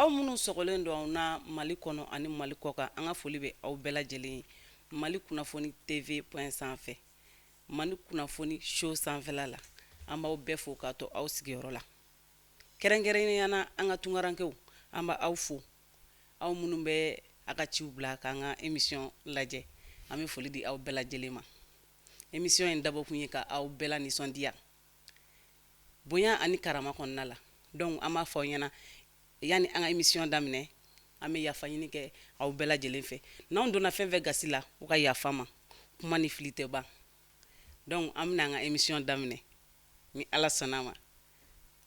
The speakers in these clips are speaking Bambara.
Aw minnu sɔgɔlen don anw na Mali kɔnɔ ani Mali kɔkan, an ka foli bɛ aw bɛɛ lajɛlen ye Mali kunnafoni TV point sanfɛ, Mali kunnafoni show sanfɛla la. An b'aw bɛɛ fo k'a to aw sigiyɔrɔ la. Kɛrɛnkɛrɛnnenya na, an ka tunkarankew, an b'aw fo. Aw minnu bɛ a ka ciw bila k'an ka émission lajɛ, an bɛ foli di aw bɛɛ lajɛlen ma. Émission in dabɔkun ye ka aw bɛɛ la nisɔndiya bonya ani karama kɔnɔna la. Donc an b'a fɔ aw ɲɛna, yanni an ka émission daminɛ, an bɛ yafa ɲini kɛ aw bɛɛ lajɛlen fɛ. N'anw donna fɛn fɛn gasi la, u ka yafa ma, kuma ni fili tɛ ban. Donc an bɛna an ka émission daminɛ ni Ala sɔnna ma.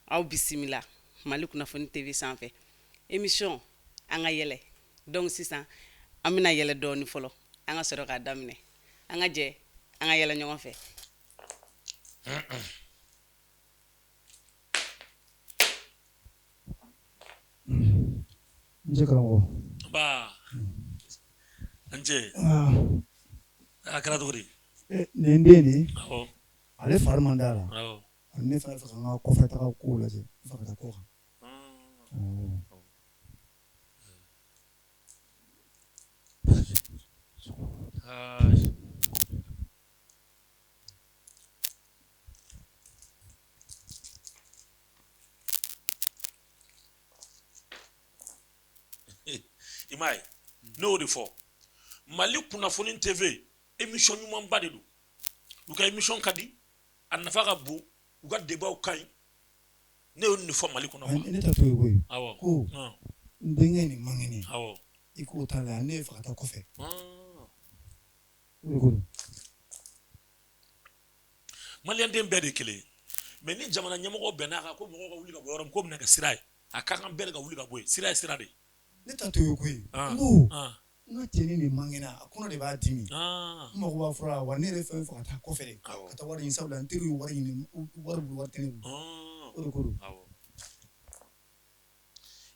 Aw bisimila Mali kunnafoni TV sanfɛ, émission An ka yɛlɛ. Donc sisan an bɛna yɛlɛ dɔɔni fɔlɔ, an ka sɔrɔ k'a daminɛ. An ka jɛ an ka yɛlɛ ɲɔgɔn fɛ. N ce karamɔgɔ. Nba, n ce. A kɛra cogo di? Nin ye n den de ye. Ale fari man d'a la. Ne fana fɛ ka n ka kɔfɛ taga kow lajɛ, n fɛ ka taa kɔkan. I m'a ye, ne y'o de fɔ, Mali kunnafoni TV émission ɲumanba de don. U ka émission ka di, a nafa ka bon, u ka débatw ka ɲi. Ne y'o nin fɔ Mali kɔnɔ. Ne ta to ye koyi. Ko n denkɛ nin man kɛnɛ, i k'o ta la, ne ye fɛ ka taa kɔfɛ. O de ko don. Maliyɛnden bɛɛ de ye kelen ye, mais ni jamana ɲɛmɔgɔ bɛnna a kan ko mɔgɔw ka wuli ka bɔ yɔrɔ min, k'o bɛna kɛ sira ye, a ka kan bɛɛ de ka wuli ka bɔ yen. Sira ye sira de ye. Ne ta to ye koyi. N ko n ka cɛnin de man kɛnɛ, a kɔnɔ de b'a dimi, n mago b'a fura la. Wa ne yɛrɛ fɛn fɛ ka taa kɔfɛ de, ka taa wari ɲini, sabula n teriw ye wari ɲini, wari bolo, wari tɛ ne bolo. O de ko don.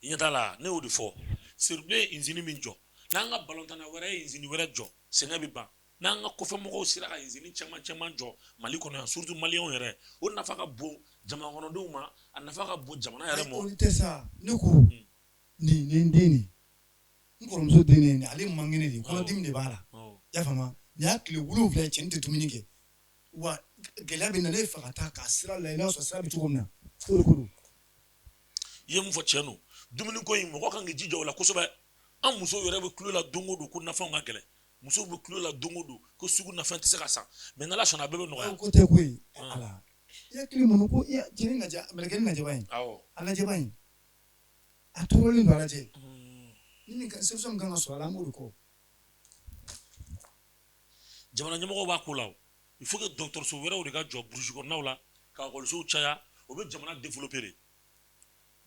I ɲɛ t'a la, ne y'o de fɔ. Serubilen ye usine min jɔ, n'an ka balontanna wɛrɛ ye usine wɛrɛ jɔ, sɛgɛn bɛ ban. N'an ka kɔfɛmɔgɔw sera ka usine caman caman jɔ Mali kɔnɔ yan, surtout maliyɛnw yɛrɛ, o nafa ka bon jamana kɔnɔdenw ma, a nafa ka bon jamana yɛrɛ ma. O tɛ sa, ne ko nin ye n den de ye, n kɔrɔmuso den de ye nin. Ale man kɛnɛ de, kɔnɔdimi de b'a la. I y'a faamu? Nin y'a tile 7 ye cɛnin tɛ dumuni kɛ. Wa gɛlɛya bɛ na, ne ye fɛ ka taa ka sira lajɛ n'a sɔrɔ sira bɛ cogo min na. O de ko don. I ye mun fɔ, tiɲɛ don. Dumuni ko in, mɔgɔ kan k'i jija o la kosɛbɛ. An musow yɛrɛ bɛ kulo la don o don ko nafɛnw ka gɛlɛn. Musow bɛ kulo la don o don ko sugu nafɛn tɛ se ka san, mais n'Ala sɔnna, a bɛɛ bɛ nɔgɔya. O ko tɛ koyi. Ala, i hakili mun ko cɛnin lajɛ, mɛlɛkɛnin lajɛ ba in, a lajɛ ba in, a tɔɔrɔlen don, a lajɛ. Ni nin solution min kan ka sɔrɔ a la, an b'o de kɔ. Jamana ɲɛmɔgɔw b'a ko la. O il faut que dɔgɔtɔrɔso wɛrɛw de ka jɔ burusi kɔnɔnaw la, ka ekɔlisow caya. O bɛ jamana développer de.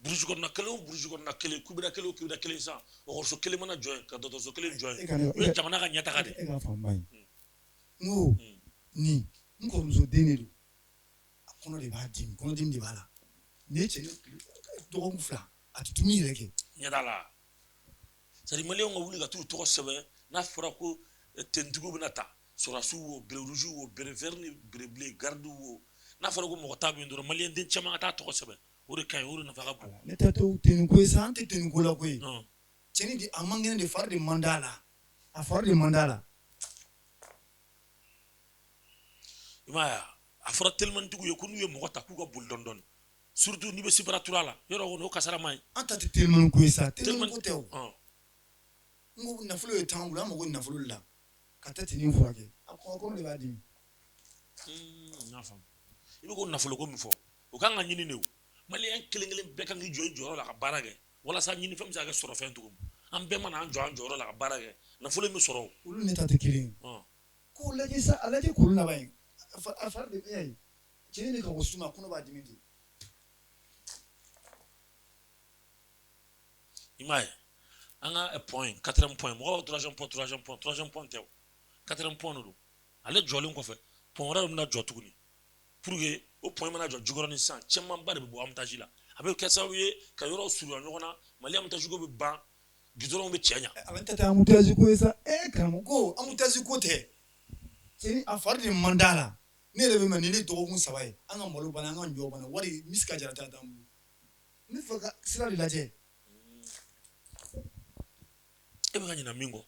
Burusi kɔnɔna kelen o burusi kɔnɔna kelen, kubida kelen o kubida kelen, sisan ekɔliso kelen mana jɔ yen, ka dɔgɔtɔrɔso kelen jɔ yen, o ye jamana ka ɲɛtaga de. E ka faamu ye. N ko nin n kɔrɔmuso den de don, a kɔnɔ de b'a dimi, kɔnɔdimi de b'a la. Nin ye cɛnin dɔgɔkun 2, a tɛ dumuni yɛrɛ kɛ. Ɲɛ t'a la, c'est à dire maliyɛnw ka wuli ka t'u tɔgɔ sɛbɛn. N'a fɔra ko tenitigiw bɛna ta, sɔrɔdasiw wo, béret rouge wo, béret vert ni béret bleu, garde wo, n'a fɔra ko mɔgɔ ta bɛ yen dɔrɔn, maliyɛn den caman ka taa tɔgɔ sɛbɛn. O de ka ɲi, o de nafa ka bon. Ne tɛ to tenue ko ye sa, an tɛ tenue ko la koyi. Cɛnin de, a man kɛnɛ de, fari de man d'a la, a fari de man d'a la. I m'a ye, a fɔra telimanitigiw ye ko n'u ye mɔgɔ ta, k'u ka boli dɔɔni dɔɔni, surtout n'i bɛ Sipara la, yɔrɔ kɔni o kasara man ɲi. An ta tɛ telimani ko ye sa, telimani ko tɛ o. N ko nafolo ye t'an bolo, an mago nafolo de la ka taa cɛnin furakɛ, a kɔnɔ de b'a dimi. N y'a faamu. I bɛ ko nafolo ko min fɔ, o kan ka ɲini de. O maliyɛn kelen kelen bɛɛ kan k'i jɔ i jɔyɔrɔ la ka baara kɛ walasa ɲini fɛn bɛ se ka kɛ sɔrɔ fɛn cogo min. An bɛɛ mana an jɔ an jɔyɔrɔ la ka baara kɛ, nafolo in bɛ sɔrɔ o. Olu ne ta tɛ kelen ye. K'o lajɛ sa, a lajɛ k'olu laban ye. A fari de ye cɛnin de ka ko suma, kɔnɔ b'a dimi de. I m'a ye, an ka point, quatrième point, mɔgɔw b'a troisième point, troisième point, troisième point tɛ o, quatrième point de don. Ale jɔlen kɔfɛ, pont wɛrɛ bɛna jɔ tuguni pour que o pont mana jɔ Jikɔrɔni sisan, camanba de bɛ bɔ embouteillage la. A bɛ kɛ sababu ye ka yɔrɔ surunya ɲɔgɔn na, Mali embouteillage ko bɛ ban, goudron bɛ cɛ ɲa. Ale ta tɛ embouteillage ko ye sa. E karamɔgɔ, ko embouteillage ko tɛ, cɛnin a fari de man d'a la. Ne yɛrɛ bɛ ma nin ne dɔgɔkun 3 ye, an ka malo banna, an ka ɲɔ banna, wari misi ka jara t'an bolo. Ne fɛ ka sira de lajɛ. bɛ ka ɲinɛ min kɔ.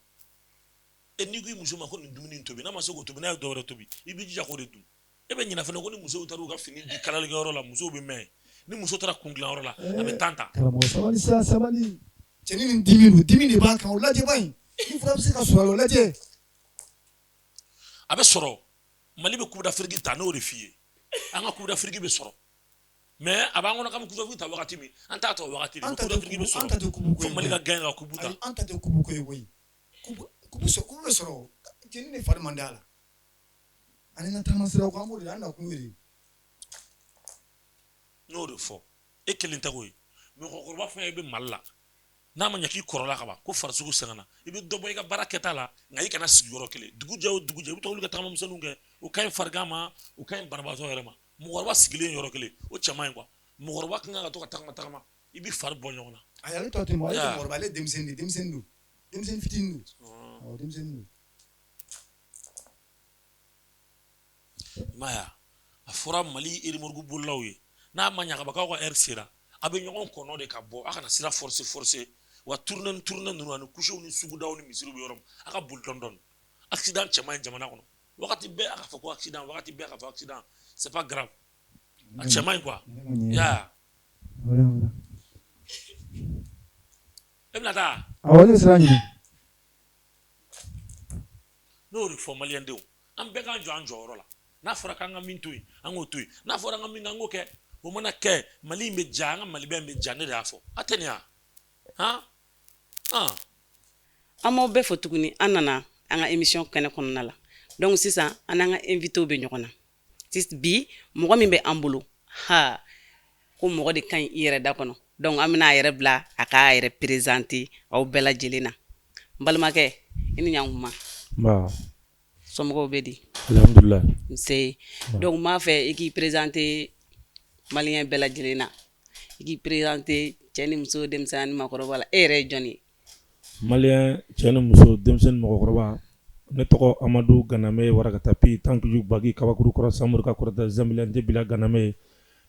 E n'i ko i muso ma ko nin dumuni in tobi, n'a ma se k'o tobi, n'a ye dɔ wɛrɛ tobi, i b'i jija k'o de dun. E bɛ ɲinɛ fana ko ni musow taara u ka fini di kalalikɛyɔrɔ la, musow bɛ mɛn. Ni muso taara kun dilanyɔrɔ la, a bɛ temps ta. Karamɔgɔ sabali sa, sabali. Cɛnin nin dimi don, dimi de b'a kan, o lajɛ ba in. Ni fura bɛ se ka sɔrɔ a la, o lajɛ. A bɛ sɔrɔ. Mali bɛ Coupe d'Afrique ta, n'o de f'i ye. An ka Coupe d'Afrique bɛ sɔrɔ. Mais a b'an kɔnɔ k'an bɛ Coupe d'Afrique ta wagati min, an t'a ta o wagati de. An ta Coupe tɛ d'Afrique bɛ coupe, an ta tɛ coupe ko sɔrɔ. ye Fo Mali koyi. ka gagner ka coupe ta. Ayi, an ta tɛ coupe ko ye koyi. Coupe sɔrɔ, coupe bɛ sɔrɔ. Cɛnin de fari man di a la. Ani n ka taama siraw kan, an b'o de la, an nakun y'o de ye. N y'o de fɔ. E kelen tɛ koyi. Mɔgɔkɔrɔba fɛn fɛn bɛ Mali la, n'a ma ɲɛ k'i kɔrɔla ka ban, ko farisogo sɛgɛnna, i bɛ dɔ bɔ i ka baara kɛta la, nka i kana sigi yɔrɔ kelen. Dugu jɛ o dugu jɛ, i bɛ to wuli ka tagama misɛnninw kɛ. O ka ɲi farigan ma, o ka ɲi banabaatɔ yɛrɛ ma. Mɔgɔkɔrɔba sigilen yɔrɔ kelen, o cɛ man ɲi quoi. Mɔgɔkɔrɔba kan ka to ka tagama tagama, i b'i fari bɔ ɲɔgɔn na. Ayi, ale tɔ tɛ mɔgɔ, ale tɛ Ya. mɔgɔkɔrɔba, ale ye denmisɛnnin de ye, denmisɛnnin don. Denmisɛnnin fitinin don. Awɔ, denmisɛnnin don. I m'a ye wa? A fɔra Mali remorque bolilaw ye, n'a ma ɲɛ ka ban k'aw ka heure sera, a bɛ ɲɔgɔn kɔnɔ de ka bɔ, a kana sira forcer forcer. Wa tournée ni tournée ninnu ani couchew ni sugudaw ni misiriw bɛ yɔrɔ min, a ka boli dɔɔni dɔɔni. Accident cɛ man ɲi jamana kɔnɔ. Wagati bɛɛ a ka fɔ ko accident, wagati bɛɛ a ka fɔ accident, c'est pas grave. A cɛ man ɲi quoi. Ya. E bɛna taa? Awɔ, ne bɛ sira ɲini. N'o de fɔ maliyɛndenw, an bɛɛ k'an jɔ an jɔyɔrɔ la. N'a fɔra k'an ka min to yen, an k'o to yen. N'a fɔra an ka min kɛ, an k'o kɛ. O mana kɛ, Mali in bɛ ja, an ka Maliba in bɛ ja, ne de y'a fɔ. A tɛ nin ya? Han? Han? An b'aw bɛɛ fo tuguni, an nana an ka émission kɛnɛ kɔnɔna la. Donc sisan an n'an ka invité bɛ ɲɔgɔn na. Bi mɔgɔ min bɛ an bolo, ha, ko mɔgɔ de ka ɲi i yɛrɛ da kɔnɔ. Donc an bɛna a yɛrɛ bila a k'a yɛrɛ présenter aw bɛɛ lajɛlen na. N balimakɛ, i ni ɲankuma. Nba. Somɔgɔw bɛ di? Alhamdulillah. Nse. Donc n b'a fɛ i k'i présenter maliyɛn bɛɛ lajɛlen na. I k'i présenter cɛ ni muso, denmisɛnnin ni maakɔrɔba la. E yɛrɛ ye jɔn ye? Maliyɛn cɛ ni muso, denmisɛnnin ni mɔgɔkɔrɔba, ne tɔgɔ Amadu Ganame Warakatapi, Tankuju Bagi Kabakuru kɔrɔ Samori ka kɔrɔta Zamilante Bila Ganame.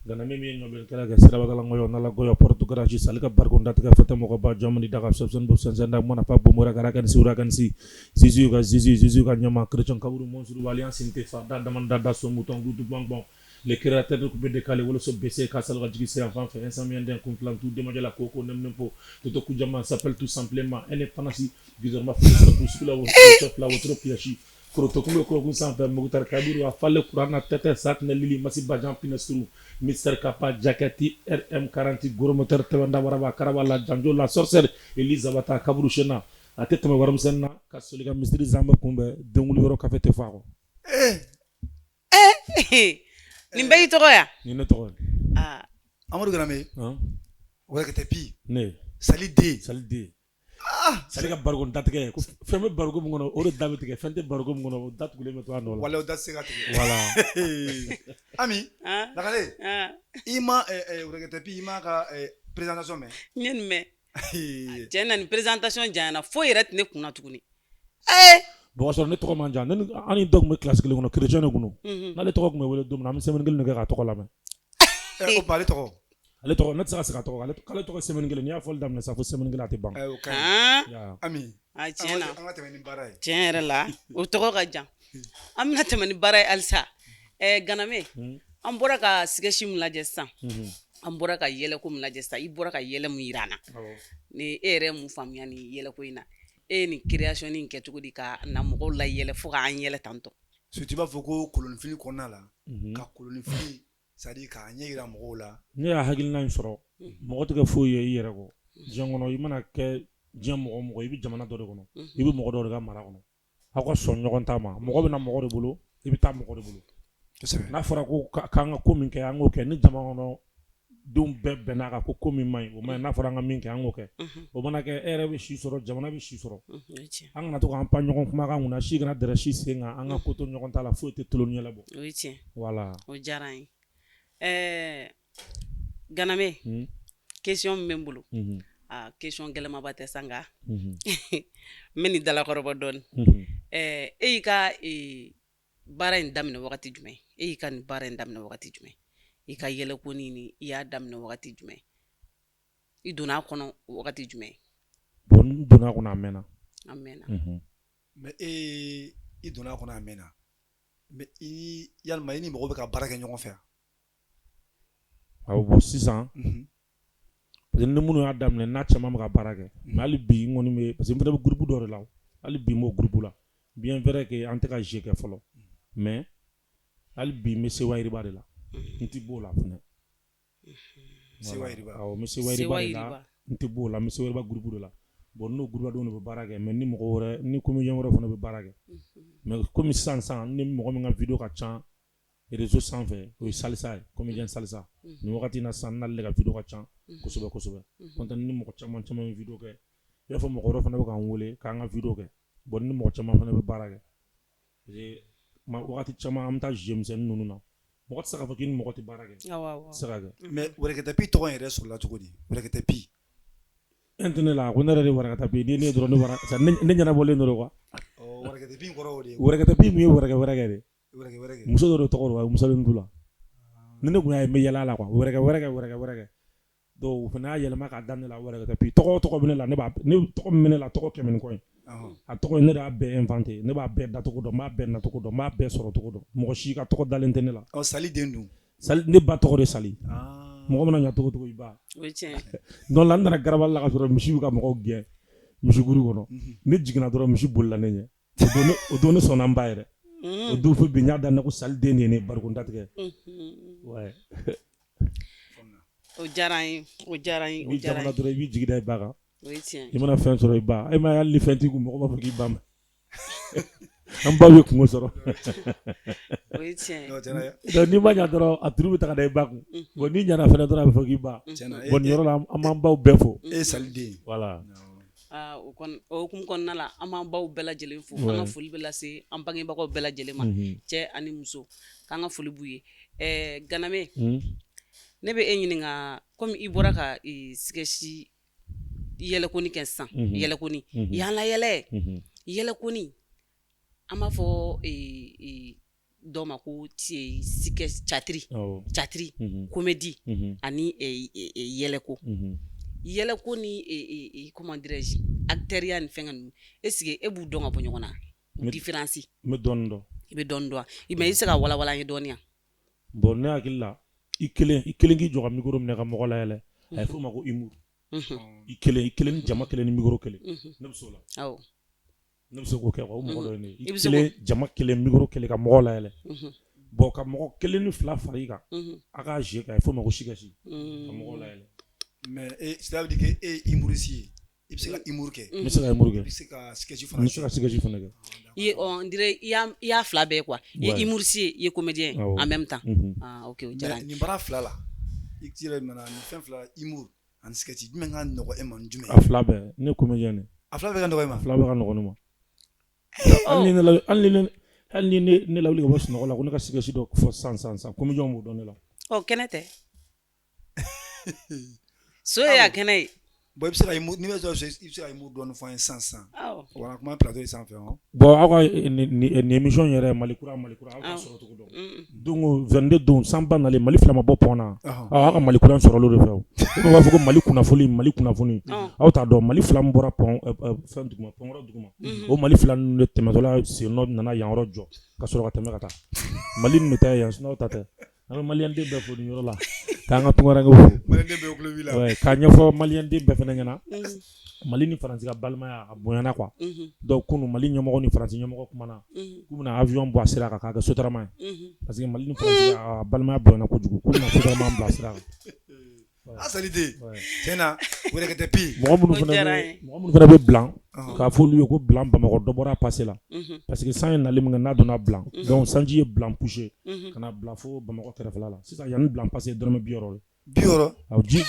Ganame min ye ɲɔbɛlikɛla kɛ sirabakalan nala gɔyɔ porte garage sali ka barikon datigɛ fɛtɛ mɔgɔba jɔnmani daga sɔsɔn don sɛnsɛn da mana fa bomora gara kanisi ura kanisi zizu ka zizu zizu ka ɲama chrétien kaburu monsuru alliance inte fa da damanda da so mouton gudu bang le créateur de coupé décalé woloso BC ka salga jigi se fan fɛ instant den kun filan tu demajala koko nemnempo toto kujama s'appelle tout simplement indépendance gouvernement fo la wo chef la wotro piyashi koroto kun bɛ korokun sanfɛ Mukutari Kabiru a fale kuran na tɛtɛ satinɛ lili masi bajan pinɛsuru Mister Kapa Jakati RM 40 gros moteur tɛbɛnda waraba karaba la janjo la sorcière Elizabata kaburu sena a tɛ tɛmɛ warimisɛn na ka soli ka misiri zanbɛ kunbɛn denwuli yɔrɔ kafe tɛ fɔ a kɔ. Nin bɛɛ y'i tɔgɔ ya? Nin ne tɔgɔ ye. Aa. Amadu Ganame. Warakatapi. Ne. Sali den. Sali den. Sali ka bariko datigɛ ko fɛn bɛ bariko min kɔnɔ o de da bɛ tigɛ, fɛn tɛ bariko min kɔnɔ o da tugulen bɛ to a nɔ la. Wala o da tɛ se ka tigɛ. Voilà. Ami. Lakale. I ma Warakatapi, i ma ka présentation mɛn? N ye nin mɛn. Tiɲɛ na nin présentation janyana foyi yɛrɛ tɛ ne kun na tuguni. Bon, sɔrɔ ne tɔgɔ man jan, ne ni an ni dɔ tun bɛ classe kelen kɔnɔ, chrétien de tun don. N'ale tɔgɔ tun bɛ wele don min na, an bɛ semaine kelen de kɛ k'a tɔgɔ lamɛn. O tuma ale tɔgɔ? Ale tɔgɔ, ne tɛ se ka segin a tɔgɔ kan, k'ale tɔgɔ semaine kelen, n'i y'a fɔli daminɛ sisan fo semaine kelen a tɛ ban. O ka ɲi. Ami. A tiɲɛ na. An ka tɛmɛ ni baara ye. Tiɲɛ yɛrɛ la, o tɔgɔ ka jan. An bɛna tɛmɛ ni baara ye halisa. Ganame, an bɔra ka sketch min lajɛ sisan. An bɔra ka yɛlɛko min lajɛ sisan, i bɔra ka yɛlɛ min yira an na. Ni e yɛrɛ ye mun faamuya nin yɛlɛko in na? E ye nin création in kɛ cogo di ka na mɔgɔw la yɛlɛ fo k'an yɛlɛ tantɔ? Surtout i b'a fɔ ko kolonifili kɔnɔna la, ka kolonifili c'est à dire k'a ɲɛ yira mɔgɔw la. Ne y'a hakilina in sɔrɔ, mɔgɔ tɛ kɛ foyi ye i yɛrɛ kɔ. Diɲɛ kɔnɔ, i mana kɛ diɲɛ mɔgɔ o mɔgɔ, i bɛ jamana dɔ de kɔnɔ, i bɛ mɔgɔ dɔ de ka mara kɔnɔ. Aw ka sɔn ɲɔgɔn ta ma, mɔgɔ bɛ na mɔgɔ de bolo, i bɛ taa mɔgɔ de bolo. N'a fɔra ko k'an ka ko min kɛ, an k'o kɛ. Ni jama kɔnɔ denw bɛɛ bɛnna kan ko ko min man ɲi, o man ɲi. N'a fɔra an ka min kɛ, an k'o kɛ. O mana kɛ, e yɛrɛ bɛ si sɔrɔ, jamana bɛ si sɔrɔ. An kana to k'an pan ɲɔgɔn kumakan kunna, si kana dɛrɛ si sen kan, an ka ko to ɲɔgɔn ta la, foyi tɛ tolon yɛlɛ bɔ. O ye tiɲɛ. Voilà. O diyara an ye. Ganame, question min bɛ n bolo. Aa, question gɛlɛnmaba tɛ sa nka n bɛ nin dalakɔrɔbɔ dɔɔni. E y'i ka baara in daminɛ wagati jumɛn? E y'i ka nin baara in daminɛ wagati jumɛn? I ka yɛlɛko nin i y'a daminɛ wagati jumɛn? I donna a kɔnɔ wagati jumɛn? Bon, n donna a kɔnɔ a mɛnna. A mɛnna. Mais e i donna a kɔnɔ a mɛnna, mais i yalima i ni mɔgɔ bɛ ka baara kɛ ɲɔgɔn fɛ? Awɔ, bon, sisan, parce que ni minnu y'a daminɛ, n'a caman bɛ ka baara kɛ, mais hali bi n kɔni bɛ, parce que n fana bɛ groupe dɔ de la, hali bi n b'o groupe la. Bien vrai que an tɛ ka jeu kɛ fɔlɔ, mais hali bi n bɛ Sewa Yiriba de la, n tɛ b'o la fɛnɛ. Sewa Yiriba. Awɔ, n bɛ Sewa Yiriba de la, n tɛ b'o la, n bɛ Sewa Yiriba groupe de la. Bon, n'o groupe denw de bɛ baara kɛ, mais ni mɔgɔ wɛrɛ, ni comédien wɛrɛ fana bɛ baara kɛ. Mais komi sisan sisan, ni mɔgɔ min ka vidéo ka ca réseau sanfɛ, o ye Salsa ye, comédien Salsa. Nin wagati in na sisan, n'ale ka vidéo ka ca kosɛbɛ kosɛbɛ. N'o tɛ, ni mɔgɔ caman caman ye vidéo kɛ, i b'a fɔ mɔgɔ wɛrɛ fana bɛ k'an wele k'an ka vidéo kɛ. Bon, ni mɔgɔ caman fana bɛ baara kɛ, parce que wagati caman an bɛ taa jeu misɛnnin ninnu na, mɔgɔ tɛ se k'a fɔ k'i ni mɔgɔ tɛ baara kɛ. Awɔ. Tɛ se ka kɛ. Mais Wɛrɛkɛtɛ Pi tɔgɔ in yɛrɛ sɔrɔla cogo di, Wɛrɛkɛtɛ Pi? E tɛ ne la ko ne yɛrɛ de Wɛrɛkɛtɛ Pi ni ne ye dɔrɔn, ne wara ne ɲɛnabɔlen dɔrɔn quoi. Wɛrɛkɛtɛ Pi kɔrɔ o de ye? Wɛrɛkɛtɛ Pi min ye wɛrɛkɛ wɛrɛkɛ de. Wɛrɛkɛ wɛrɛkɛ. Muso dɔ de tɔgɔ don, Musa Bintu la. Ni ne kun y'a ye, n bɛ yɛlɛ a la quoi. Wɛrɛkɛ wɛrɛkɛ, wɛrɛkɛ wɛrɛkɛ. Donc o fana y'a yɛlɛma k'a daminɛ la Wɛrɛkɛtɛ Pi. Tɔgɔ o tɔgɔ bɛ ne la, ne b'a ne tɔgɔ min bɛ ne la, tɔgɔ 100 ni kɔ ye. A tɔgɔ ne de y'a bɛɛ inventé, ne b'a bɛɛ dacogo dɔn, n b'a bɛɛ nacogo dɔn, n b'a bɛɛ sɔrɔ cogo dɔn. Mɔgɔ si ka tɔgɔ dalen tɛ ne la. Ɔ, Sali den dun? Sali, ne ba tɔgɔ de Sali. Mɔgɔ mana ɲɛ cogo cogo, i ba. O ye tiɲɛ. Donc la, n nana garabali la ka sɔrɔ misi bɛ ka mɔgɔw gɛn misikuru kɔnɔ. Ne jiginna dɔrɔn, misi bolila ne ɲɛ. O don ne sɔnna n ba yɛrɛ. O don fo bi, n y'a daminɛ ko Sali den de ye ne barikon datigɛ. Ouais. O diyara n ye, o diyara n ye, o N'i diyara n jamana ye. dɔrɔn, i b'i jigi da i ba kan. O ye tiɲɛ. I mana fɛn sɔrɔ i ba, e ma hali ni fɛn t'i kun, mɔgɔ b'a fɔ k'i ba ma. An baw ye kungo sɔrɔ. O ye tiɲɛ. Non, tiɲɛna. Donc n'i ma ɲa dɔrɔn, a turu bɛ ta ka da i ba kun. Bon, n'i ɲana fɛnɛ dɔrɔn, a bɛ fɔ k'i ba. Tiɲɛna. Bon, nin yɔrɔ la, an b'an baw bɛɛ fo. E ye Sali den ye. Voilà. Aa, o kɔni, o hukumu kɔnɔna la, an b'an baw bɛɛ lajɛlen fo. An ka foli bɛ lase an bangebagaw bɛɛ lajɛlen ma, cɛ ani muso, k'an ka foli b'u ye. Ɛɛ Ganame, ne bɛ e ɲininka, komi i bɔra ka sketch yɛlɛkoni kɛ sisan, yɛlɛkoni y'an la yɛlɛ, yɛlɛkoni, an b'a fɔ dɔw ma ko sketch théâtre, théâtre comédie ani yɛlɛko. Yɛlɛko ni, comment dirais-je, acteurya ni fɛngɛ ninnu, est ce que e b'u dɔn ka bɔ ɲɔgɔn na, différence? N bɛ dɔɔnin dɔn. I bɛ dɔɔnin dɔn, mais i bɛ se ka walawala an ye dɔɔnin yan? Bon, ne hakili la, i kelen, i kelen k'i jɔ ka micro minɛ ka mɔgɔ layɛlɛ, a ye f'o ma ko humour. I kelen, i kelen ni jama kelen ni micro kelen, ne bɛ se o la. Ne bɛ se k'o kɛ quoi, o mɔgɔ dɔ ye ne ye. I kelen, jama kelen, micro kelen, ka mɔgɔ layɛlɛ. Bon, ka mɔgɔ kelen ni fila fara i kan, a k'a jouer kɛ, a ye f'o ma ko sketch, ka mɔgɔw layɛlɛ. Mais cela veut dire que e ye humoriste ye, i bɛ se ka humour kɛ? N bɛ se ka humour kɛ. I bɛ se ka sketch fana? N bɛ se ka sketch fana kɛ. I ye, on dirait i y'a fila bɛɛ quoi. I ye humoriste ye, i ye comédien en même temps. Ah ok, o diyara n ye. Nin baara fila la, i yɛrɛ nana nin fɛn fila, humour ani sketch, jumɛn ka nɔgɔ e ma ni jumɛn ye? A fila bɛɛ, ne ye comédien de ye. A fila bɛɛ ka nɔgɔ e ma? A fila bɛɛ ka nɔgɔ ne ma. Hali ni ne lawuli ka bɔ sunɔgɔ la ko ne ka sketch dɔ fɔ sisan sisan sisan, comédien b'o dɔn ne la. Ɔ, kɛnɛ tɛ. So ye a kɛnɛ ye. Bon, i bɛ se ka humour, n'i bɛ sɔrɔ, i bɛ se ka humour dɔɔni fɔ an ye sisan sisan. Wala kuma plateau in sanfɛ. Bon, aw ka nin émission yɛrɛ, Mali kura, Mali kura, aw ka sɔrɔ cogo dɔn. Donc 22 don, sanba nalen, Mali fila ma bɔ pont na. Aw ka Mali kura sɔrɔ olu de fɛ. O b'a fɔ ko Mali kunnafoni, Mali kunnafoni. Aw t'a dɔn, Mali fila min bɔra pont fɛn duguma, pont kɔrɔ duguma. O Mali fila ninnu de tɛmɛtɔla sen nɔ nana yan yɔrɔ jɔ ka sɔrɔ ka tɛmɛ ka taa. Mali nin de ta ye yan, sinon aw ta tɛ. An bɛ maliyɛn den bɛɛ fo nin yɔrɔ la, k'an ka tunkarankew fo. Maliyɛn den bɛɛ tulo b'i la. K'a ɲɛfɔ maliyɛn den bɛɛ fana ɲɛna. Mali ni Faransi ka balimaya, a bonyana quoi. Donc kunun, Mali ɲɛmɔgɔ ni Faransi ɲɛmɔgɔ kumana, k'u bɛna avion bɔ a sira kan k'a kɛ Sotrama ye. Parce que Mali ni Faransi ka balimaya bonyana kojugu, k'u bɛna Sotrama bila sira kan. A Sali den, tiɲɛna, Wɛrɛkɛtɛ Pi. Mɔgɔ minnu fana bɛ Blanc, k'a fɔ olu ye ko Blanc, Bamakɔ, dɔ bɔra passé la. Parce que san ye nali min kɛ, n'a donna Blanc, donc sanji ye Blanc poussé ka na bila fo Bamakɔ kɛrɛfɛla la. Sisan, yanni Blanc passé, dɔrɔmɛ 60 ye. 60? Awɔ, ji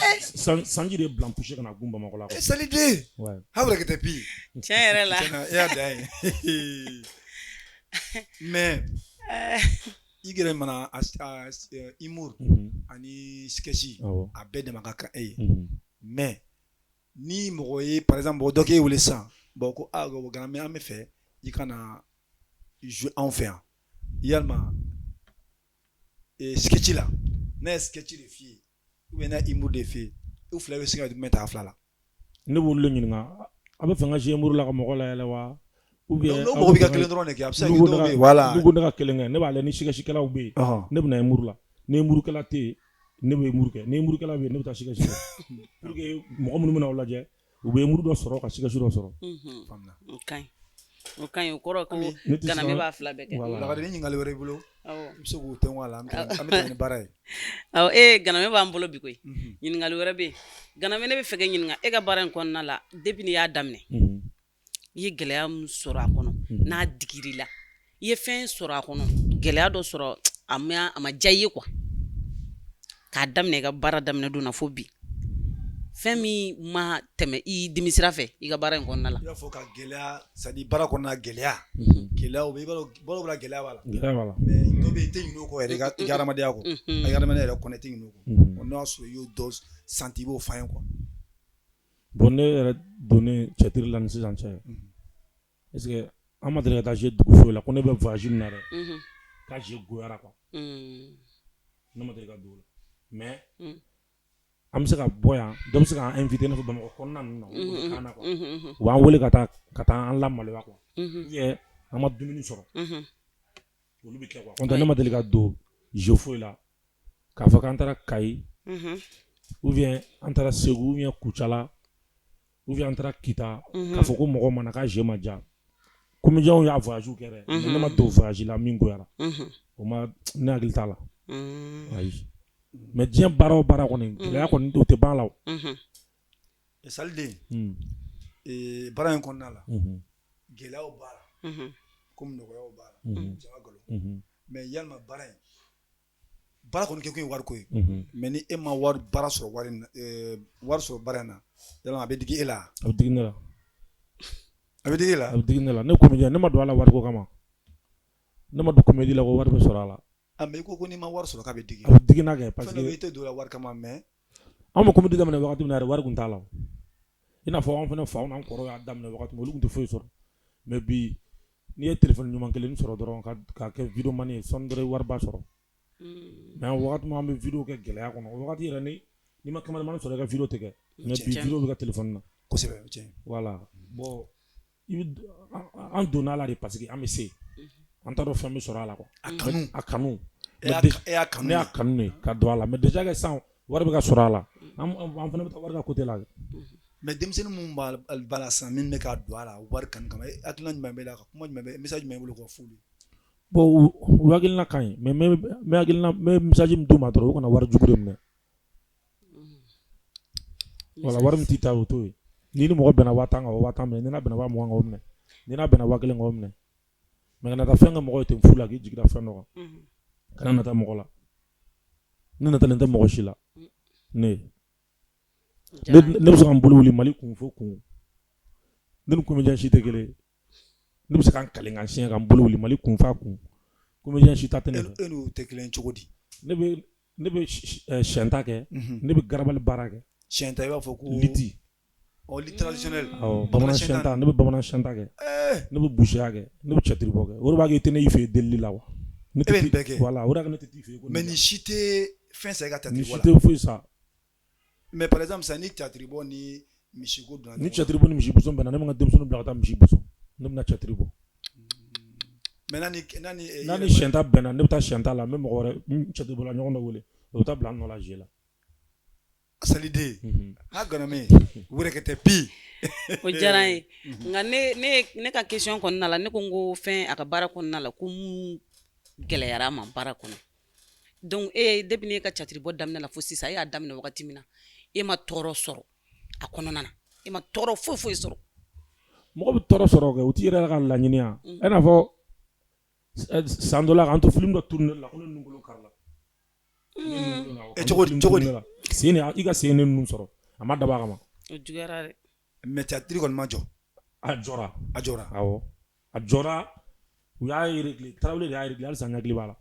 sanji de ye Blanc poussé ka na gun Bamakɔ la. E Sali den. Ha, Wɛrɛkɛtɛ Pi. Tiɲɛ yɛrɛ la. Tiɲɛna, e y'a dan ye. Mais i yɛrɛ mana humour ani sketch, a bɛɛ dama ka kan e ye. Mais ni mɔgɔ ye, par exemple, mɔgɔ dɔ k'e wele sisan, bon, ko aa Ganame, an bɛ fɛ i ka na jouer anw fɛ yan, yalima sketch la, n'a ye sketch de f'i ye ou bien n'a ye humour de f'i ye, u fila bɛ se ka jumɛn ta a fila la? Ne b'olu de ɲininka. A bɛ fɛ n ka jouer humour la ka mɔgɔ layɛlɛ wa ou bien n'o mɔgɔ b'i ka kelen dɔrɔn de kɛ, a bɛ se ka kɛ dɔw bɛ yen, voilà. N'u ko ne ka kelen kɛ, ne b'a lajɛ ni sketchkɛlaw bɛ yen, ne bɛ na humour la. Ni humourkɛla tɛ yen, ne bɛ humour kɛ. Ni humourkɛla bɛ yen, ne bɛ taa sketch kɛ pour que mɔgɔ minnu bɛna aw lajɛ, u bɛ humour dɔ sɔrɔ ka sketch dɔ sɔrɔ. O ka ɲi, o ka ɲi. O kɔrɔ ko Ganame b'a fila bɛɛ kɛ. Lagare, ni ɲininkali wɛrɛ b'i bolo, i bɛ se k'o tɛnku a la, an bɛ tɛmɛ ni baara ye. Awɔ, ee Ganame b'an bolo bi koyi. Ɲininkali wɛrɛ bɛ yen, Ganame, ne bɛ fɛ ka ɲininka e ka baara in kɔnɔna la, depuis n'i y'a daminɛ, i ye gɛlɛya min sɔrɔ a kɔnɔ n'a digir'i la, i ye fɛn sɔrɔ a kɔnɔ, gɛlɛya dɔ sɔrɔ a ma diya i ye quoi, k'a daminɛ i ka baara daminɛ don na fo bi, fɛn min ma tɛmɛ i dimi sira fɛ i ka baara in kɔnɔna la? I b'a fɔ ka gɛlɛya, c'est à dire baara kɔnɔna gɛlɛya, gɛlɛyaw bɛ, i b'a dɔn baara la gɛlɛya b'a la, gɛlɛya b'a la, mais dɔ bɛ yen i tɛ ɲinɛ o kɔ yɛrɛ, i ka hadamadenya kɔ, i ka hadamadenya yɛrɛ kɔnɔ, i tɛ ɲinɛ o kɔ. N'o y'a sɔrɔ i y'o dɔ santi, i b'o f'an ye quoi. Bon, ne yɛrɛ donnen théâtre la ni sisan cɛ, est ce que an ma deli ka taa jouer dugu foyi la ko ne bɛ voyage min na dɛ, k'a jeu goyara quoi. Ne ma deli ka don o la, mais an bɛ se ka bɔ yan, dɔ bɛ se k'an inviter, i n'a fɔ Bamakɔ kɔnɔna ninnu na, olu bɛ kan na quoi, u b'an wele ka taa an lamaloya quoi, ou bien an ma dumuni sɔrɔ, olu bɛ kɛ quoi. N'o tɛ ne ma deli ka don jeu foyi la k'a fɔ k'an taara Kayi, ou bien an taara Segu, ou bien Kucala, ou bien an taara Kita, k'a fɔ ko mɔgɔ ma na k'a jeu ma diya. Comédiens y'a voyage kɛ dɛ, mais ne ma don voyage la min goyara, o ma, ne hakili t'a la, ayi. Mais diɲɛ baara o baara kɔni, gɛlɛya kɔni o tɛ ban la o. Saliden, baara in kɔnɔna la, gɛlɛyaw b'a la komi nɔgɔyaw b'a la, jama nkalon. Mais yalima baara in, baara kɔni kɛ kun ye wariko ye, mais ni e ma wari baara sɔrɔ, wari wari sɔrɔ baara in na, yalima a bɛ digi e la? A bɛ digi ne la. A bɛ digi e la? A bɛ digi ne la. Ne comédien, ne ma don a la wariko kama. Ne ma don comédie la ko wari bɛ sɔrɔ a la. Ah, mais i ko ko n'i ma wari sɔrɔ k'a bɛ digi. A bɛ digi n na kɛ, parce que fɛn i tɛ don la wari kama, mais anw bɛ comédie daminɛ wagati min na yɛrɛ, wari tun t'a la. I n'a fɔ anw fana faw n'an kɔrɔw y'a daminɛ wagati min, olu tun tɛ foyi sɔrɔ. Mais bi, n'i ye téléphone ɲuman kelen sɔrɔ dɔrɔn ka kɛ vidéoman ye sɔɔni dɔrɔn, i wari ba sɔrɔ. Mais wagati min an bɛ vidéo kɛ gɛlɛya kɔnɔ, o wagati yɛrɛ, ni n'i ma cameraman sɔrɔ, i ka vidéo tɛ kɛ. Mais bi, vidéo bɛ kɛ téléphone na. Kosɛbɛ, tiɲɛ. Voilà, bon, i bɛ an donna a la de parce que an bɛ se, an t'a dɔn fɛn bɛ sɔrɔ a la quoi. A kanu. A kanu. E y'a kanu. Ne y'a kanu de ka don a la, mais déjà que sisan wari bɛ ka sɔrɔ a la, an fana bɛ taa wari ka côté la. Mais denmisɛnnin min b'a la sisan, min bɛ ka don a la wari kanu kama, hakilina jumɛn b'e la, ka kuma jumɛn bɛ, message jumɛn b'i bolo k'o f'olu ye? Bon, u hakilina ka ɲi, mais n bɛ hakilina, n bɛ message min d'u ma dɔrɔn, u kana wari jugu de minɛ. Voilà, wari min t'i ta ye, o t'o ye. N'i ni mɔgɔ bɛnna 50 000 kan, o 50 000 minɛ. N'i n'a bɛnna 20 000 kan, o minɛ. N'i n'a bɛnna 1000 kan, o minɛ. Mais kana taa fɛn kɛ mɔgɔ ye ten fu la k'i jigi da fɛn dɔ kan. Kana nata mɔgɔ la. Ne natalen tɛ mɔgɔ si la. Ne bɛ se ka n bolo wuli Mali kun fo kun. Ne ni comédien si tɛ kelen ye. Ne bɛ se ka n kale ka n siɲɛ ka n bolo wuli Mali kun f'a kun. Comédien si ta tɛ ne fɛ. E n'u tɛ kelen cogo di? Ne bɛ sɛnta kɛ. Ne bɛ garabali baara kɛ. Sɛnta, i b'a fɔ ko Lutte. Oh, lutte traditionnelle. Awɔ, bamanan sɛnta, ne bɛ bamanan sɛnta kɛ. Ne bɛ busiya kɛ, ne bɛ cɛtiribɔ kɛ. O de b'a kɛ i tɛ ne y'i fɛ yen delili la wa. Ne e bɛ nin bɛɛ kɛ? Voilà, o de y'a ne tɛ t'i fɛ yen. Mais nin si tɛ fɛn san i ka théâtre bɔ la. Nin si tɛ foyi sa. Mais par exemple sisan, ni théâtre bɔ ni misiko donna. Ni théâtre bɔ ni misi boso bɛnna, ne bɛ n ka denmisɛnninw bila ka taa misi boso. Ne bɛna théâtre bɔ. Mais n'a ni n'a ni sɛnta bɛnna, ne bɛ taa sɛnta la, n bɛ mɔgɔ wɛrɛ, n théâtre bɔla ɲɔgɔn dɔ wele, o bɛ taa bila n nɔ la jeu la. Saliden ha, Ganame wɛrɛkɛtɛ bi. O diyara n ye, nka ne ka question kɔnɔna la, ne ko n ko fɛn a ka baara kɔnɔna la ko mun gɛlɛyara a ma baara kɔnɔ. Donc e, depuis ne ka théâtre bɔ daminɛ la fo sisan, e y'a daminɛ wagati min na, e ma tɔɔrɔ sɔrɔ a kɔnɔna na? E ma tɔɔrɔ foyi foyi sɔrɔ? Mɔgɔ bɛ tɔɔrɔ sɔrɔ kɛ, o t'i yɛrɛ ka laɲini ya. I n'a fɔ san dɔ la, k'an to film dɔ tourner la, ko ne nunkolo karila. E, cogo di, cogo di? Sen i ka sen ne nun sɔrɔ, a ma dabɔ a kama. O juguyara dɛ. Mais théâtre kɔni ma jɔ? A jɔra. A jɔra? Awɔ, a jɔra. U y'a réglé, Tarawele de y'a réglé. Halisa n hakili b'a la,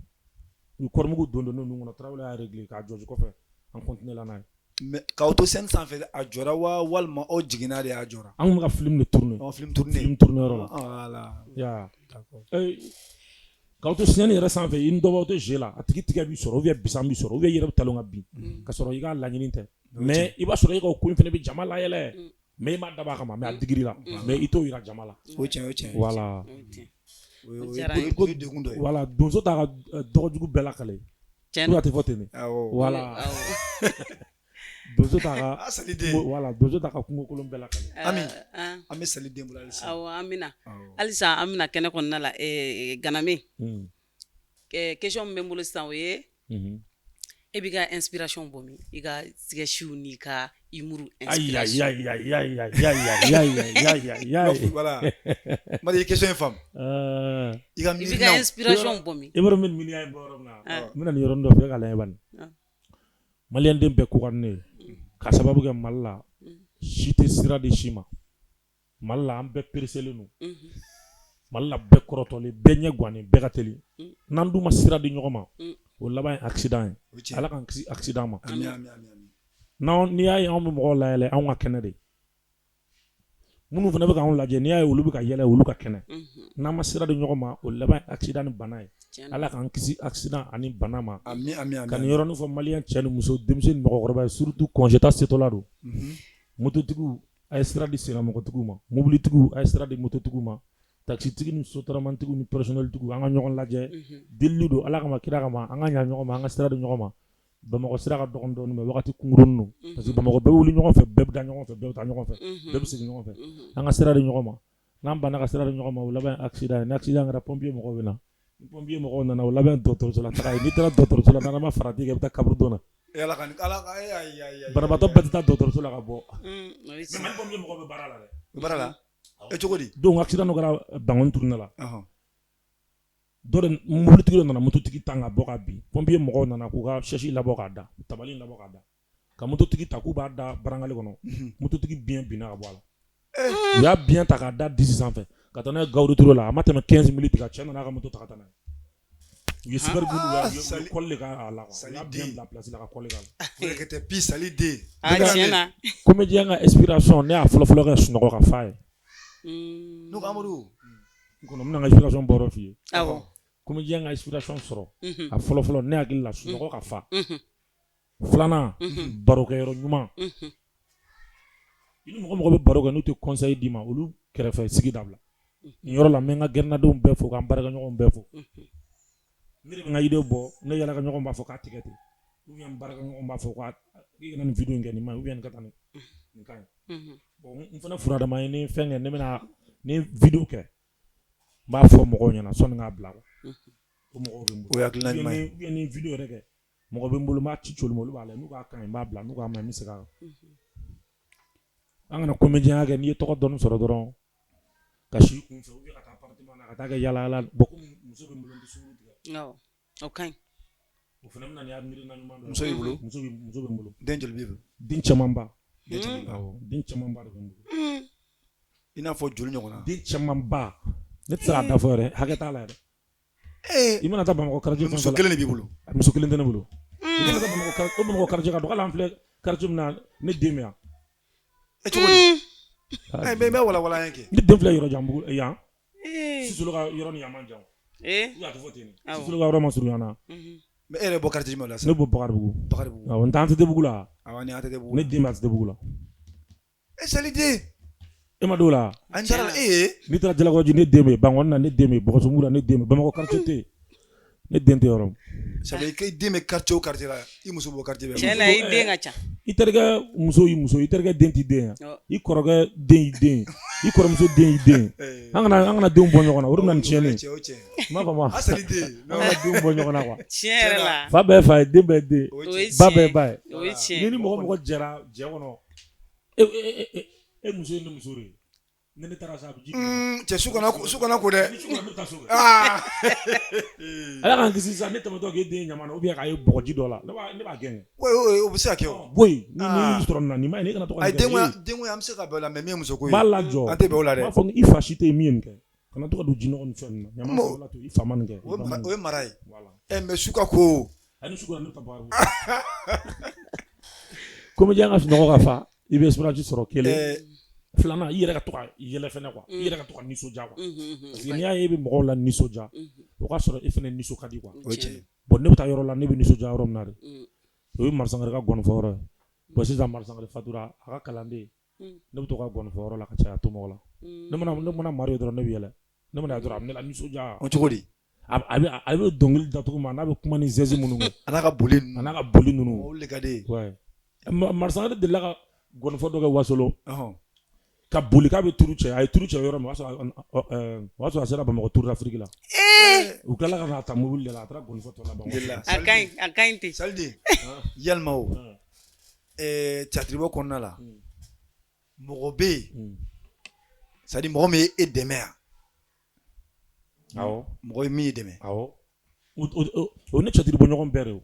u ye kɔrɔmugu don don ne nun kɔnɔ, Tarawele y'a réglé k'a jɔsi kɔfɛ, an continué la n'a ye. Mais k'aw to scène sanfɛ a jɔra wa, walima aw jiginna de a jɔra? An kun bɛ ka film de tourner. Oh, film tourner. Film tourner yɔrɔ la. Voilà. Ya. D'accord. K'aw to scène yɛrɛ sanfɛ, i ni dɔ b'aw to jeu la, a tigi tigɛ b'i sɔrɔ, ou bien bisan b'i sɔrɔ, ou bien i yɛrɛ bɛ talon ka bin, ka sɔrɔ i ka laɲini tɛ. Mais i b'a sɔrɔ e ka o ko in fana bɛ jama layɛlɛ. Mais i m'a dabɔ a kama, mais a digir'i la, mais i t'o yira jama la. O ye tiɲɛ, o ye tiɲɛ. Voilà. O ye tiɲɛ. O diyara n ye. ye degun dɔ ye. Voilà, donso t'a ka dɔgɔjugu bɛɛ lakale. Tiɲɛ Ou a tɛ fɔ ten de? Awɔ. Voilà. Awɔ. Donso t'a ka Ah, Sali den. Voilà, donso t'a ka kungokolon bɛɛ lakale. Ami. Ah, An bɛ Sali den bolo halisa. Awɔ, an bɛna. Awɔ. Halisa an bɛna kɛnɛ kɔnɔna la, Ganame. Question min bɛ n bolo sisan, o ye e b'i ka inspiration bɔ min? I ka sketchiw n'i ka humour Ayi inspiration. ayi ayi ayi ayi ayi ayi ayi ayi ayi ayi. Voilà. Madi, i ye question in faamu. I ka I b'i ka miirinaw. inspiration bɔ min? I b'a dɔn n bɛ nin miiriya in bɔ yɔrɔ min na. Ah. N bɛna nin yɔrɔnin dɔ fɔ e ka lajɛ bani. Ah. Maliyɛn den bɛɛ ko ka di ne ye. Ka sababu kɛ Mali la, si tɛ sira di si ma. Mali la, an bɛɛ pereselen don. Mali la, bɛɛ kɔrɔtɔlen, bɛɛ ɲɛ gannen, bɛɛ ka teli. N'an dun ma sira di ɲɔgɔn ma, o laban ye accident ye. O ye tiɲɛ. Ala k'an kisi accident ma. Ami, ami, ami, ami. N'an n'i y'a ye anw bɛ mɔgɔw layɛlɛ, anw ka kɛnɛ de. Minnu fana bɛ k'anw lajɛ, n'i y'a ye olu bɛ ka yɛlɛ, olu ka kɛnɛ. N'an ma sira di ɲɔgɔn ma, o laban ye accident ni bana ye. Tiɲɛ na. Ala k'an kisi accident ani bana ma. Ami, ami, ami. Ka nin yɔrɔnin fɔ maliyɛn cɛ ni muso, denmisɛn ni mɔgɔkɔrɔba ye, surtout congé ta setɔla don. Mototigiw, a ye sira di sennamɔgɔtigiw ma. Mobilitigiw, a ye sira di mototigiw ma. Taxitigiw ni sotaramatigiw ni personneltigiw, an ka ɲɔgɔn lajɛ. Delili don Ala kama, kira kama, an ka ɲa ɲɔgɔn ma, an ka sira di ɲɔgɔn ma. Bamakɔ sira ka dɔgɔn dɔɔnin, mais wagati kunkurunin don. Parce que Bamakɔ bɛɛ bɛ wuli ɲɔgɔn fɛ, bɛɛ bɛ da ɲɔgɔn fɛ, bɛɛ bɛ taa ɲɔgɔn fɛ, bɛɛ bɛ segin ɲɔgɔn fɛ. An ka sira di ɲɔgɔn ma. N'an banna ka sira di ɲɔgɔn ma, o laban ye accident ye. Ni accident kɛra, pompier mɔgɔw bɛ na. Ni pompier mɔgɔw nana, o laban ye dɔgɔtɔrɔso la taga ye. N'i taara dɔgɔtɔrɔso la, n'Ala ma farati kɛ, i bɛ taa kaburudon na. Eh, Ala ka Ala ka eh, ayi, ayi, ayi. Banabaatɔ bɛɛ tɛ taa dɔgɔtɔrɔso la ka bɔ. O ye Mais tiɲɛ. Mali pompier mɔgɔw bɛ baara la dɛ. O baara la? E cogo di? Donc accident dɔ kɛra Bankoni tournée la. Ɔhɔn. Dɔ de mobilitigi dɔ nana mototigi tan ka bɔ ka bin. Pompier mɔgɔw nana k'u ka chaise labɔ k'a da, tabali labɔ k'a da. Ka mototigi ta k'u b'a da barankali kɔnɔ. Mototigi biɲɛ binna ka bɔ a la. U y'a biɲɛ ta k'a da disi sanfɛ ka taa n'a ye Gabriel Touré la. A ma tɛmɛ 15 minutes kan, cɛ nana a ka moto ta ka taa n'a ye. U ye super glue u ye colle k'a la quoi. U y'a biɲɛ bila place la ka colle k'a la. Furakɛ pi Sali den. Ah, tiɲɛ na. Comédien ka inspiration, ne y'a fɔlɔ-fɔlɔ kɛ sunɔgɔ ka fa ye. Ne ko Amadu. N kɔnɔ, n bɛna n ka inspiration bɔ yɔrɔ f'i ye. Awɔ. Comédien ka inspiration sɔrɔ. A fɔlɔ-fɔlɔ, ne hakili la, sunɔgɔ ka fa. Filanan, barokɛyɔrɔ ɲuman. I ni mɔgɔ mɔgɔ bɛ baro kɛ, n'u tɛ conseil d'i ma, olu kɛrɛfɛ sigi dabila. Nin yɔrɔ la, n bɛ n ka gɛrɛnadenw bɛɛ fo, ka n baarakɛɲɔgɔnw bɛɛ fo. Ne de bɛ n ka idée bɔ, ne yalakɛɲɔgɔn b'a fɔ k'a tigɛ ten. Ou bien n baarakɛɲɔgɔn b'a fɔ k'i kana nin vidéo in kɛ, nin man ɲi, ou bien nin ka taa nin ka ɲi. Bon, n fana furadama ye, ni fɛn kɛ, ne bɛna ni vidéo kɛ, n b'a fɔ mɔgɔw ɲɛna sɔnni k'a bila. O mɔgɔw bɛ n bolo. O ye hakilina ɲuman ye. Ou bien ni vidéo yɛrɛ kɛ, mɔgɔ bɛ n bolo, n b'a ci ci olu ma, olu b'a lajɛ, n'u k'a ka ɲi, n b'a bila, n'u k'a man ɲi, n bɛ segin a kan. An kana comédien kɛ, n'i ye tɔgɔ dɔɔni sɔrɔ dɔrɔn ka si kun fɛ, ou bien ka taa appartement na ka taa kɛ yala yala. Bon, komi muso bɛ n bolo, n tɛ sunguru tigɛ. Awɔ. O ka ɲi. O fana bɛ na ni miirina ɲuman dɔ ye. Muso b'i bolo? Muso bɛ n bolo. Den joli b'i bolo? Den camanba. Den camanba. Awɔ, den camanba de bɛ n bolo. I n'a fɔ joli ɲɔgɔnna? Den camanba. Ne tɛ se k'a da fɔ yɛrɛ, hakɛ t'a la yɛrɛ. I mana taa Bamakɔ quartier fɛn Muso fɛn la. kelen de b'i bolo? Muso kelen tɛ ne bolo. I mana taa Bamakɔ o Bamakɔ quartier ka dɔgɔ, hali an filɛ quartier min na, ne den bɛ yan. E cogo di? Eh, mais i b'a walawala an ye kɛ. Ne den filɛ yɔrɔ jan bugu yan. Sisolo ka yɔrɔ ni yan man jan. Eh. Ou a tɛ fɔ ten de. Awɔ. Sisolo ka yɔrɔ ma surun yan na. Mais e yɛrɛ bɔ quartier jumɛn la Ne sisan? bɔ Bakaribugu. Bakaribugu. Awɔ, n t'an ATT bugu la. Awɔ, ni ATT bugu. Ne den bɛ ATT bugu la. E Sali den. E ma d'o la? An taara la, e ye. N'i taara Jalakɔrɔji, ne den bɛ yen. Bankɔni na, ne den bɛ yen. Bɔgɔsunbugu la, ne den bɛ yen. Bamakɔ quartier tɛ yen. Ne den tɛ yɔrɔ min. Ça veut dire que i den bɛ quartier o quartier la, i muso b'o quartier bɛɛ. Tiɲɛ na, i den ka ca. I terikɛ muso y'i muso, i terikɛ den t'i den ye. I kɔrɔkɛ den y'i den ye. I kɔrɔmuso den y'i den ye. An kana denw bɔ ɲɔgɔn na, o de bɛ na ni tiɲɛni ye. O tiɲɛ. I m'a faamu wa? A Sali den. An kana denw bɔ ɲɔgɔn na quoi. Tiɲɛ yɛrɛ la. Fa bɛɛ ye fa ye, den bɛɛ ye den O ye ye, ba bɛɛ ye tiɲɛ. ba ye. O ye tiɲɛ. Ni ni mɔgɔ mɔgɔ jɛra jɛ kɔnɔ, e muso ye ne muso de ye. Ni ne taara sa, a bɛ ji di ne ma. Cɛ, su kana su kana ko dɛ. Ni su kora, ne bɛ taa so kɛ. Aa. Ala k'an kisi sisan, ne tɛmɛtɔ k'e den ye ɲaman na, ou bien k'a ye bɔgɔji dɔ la, ne b'a gɛn. O bɛ se ka kɛ o. Bɔ yen, ni ni sɔrɔ nin na, nin ma ɲi, ne kana to ka Ayi, nin kɛ. denko an bɛ se ka bɛn o la, mais min ye muso ko ye. N b'a lajɔ. An tɛ bɛn o la dɛ. N b'a fɔ i fa si tɛ yen min ye nin kɛ. Kana to ka don jinɔgɔ ni fɛn ninnu na. Ɲaman sɔrɔ la to, i fa ma nin kɛ. O ye mara ye. Voilà. Ɛ, mais su ka ko. Ani su kora, ne bɛ taa Bakaribugu. Comédien ka sunɔgɔ ka fa, i bɛ espérance sɔrɔ kelen. Filanan, i yɛrɛ ka to ka yɛlɛ fɛnɛ quoi. I yɛrɛ ka to ka nisɔndiya quoi. Parce que n'i y'a ye e bɛ mɔgɔw la nisɔndiya, o k'a sɔrɔ e fɛnɛ nisɔn ka di quoi. O ye tiɲɛ ye. Bon, ne bɛ taa yɔrɔ la, ne bɛ nisɔndiya yɔrɔ min na de. O ye Marisangare ka gɔnifɔ yɔrɔ ye. Bon, sisan Marisangare fatura, a ka kalanden Ne bɛ to ka gɔnifɔ yɔrɔ la ka caya to la. Ne mana Mari ye dɔrɔn, ne bɛ yɛlɛ. Ne mana dɔrɔn, a bɛ ne la nisɔndiya. O cogo di? A bɛ dɔnkili da cogo min, a n'a bɛ kuma ni geste minnu kɛ. A n'a ka boli ninnu. A n'a ka boli ninnu. Olu de ka di ye. Ouais. Mari Sangare delila ka gɔnifɔ dɔ kɛ Wasolon. Ka boli k'a bɛ turu cɛ, a ye turu cɛ yɔrɔ min, o y'a sɔrɔ a sera Bamakɔ Tour d'Afrique la. U tilala ka n'a ta mobili de la, a taara gɔnifɔ tɔ laban. A ka ɲi, a ka ɲi ten. Saliden, yalima o théâtre bɔ kɔnɔna la, mɔgɔ bɛ yen, c'est à dire mɔgɔ min ye e dɛmɛ yan? Awɔ. Mɔgɔ ye min y'i dɛmɛ? Awɔ. O ne théâtre bɔ ɲɔgɔn bɛɛ de o.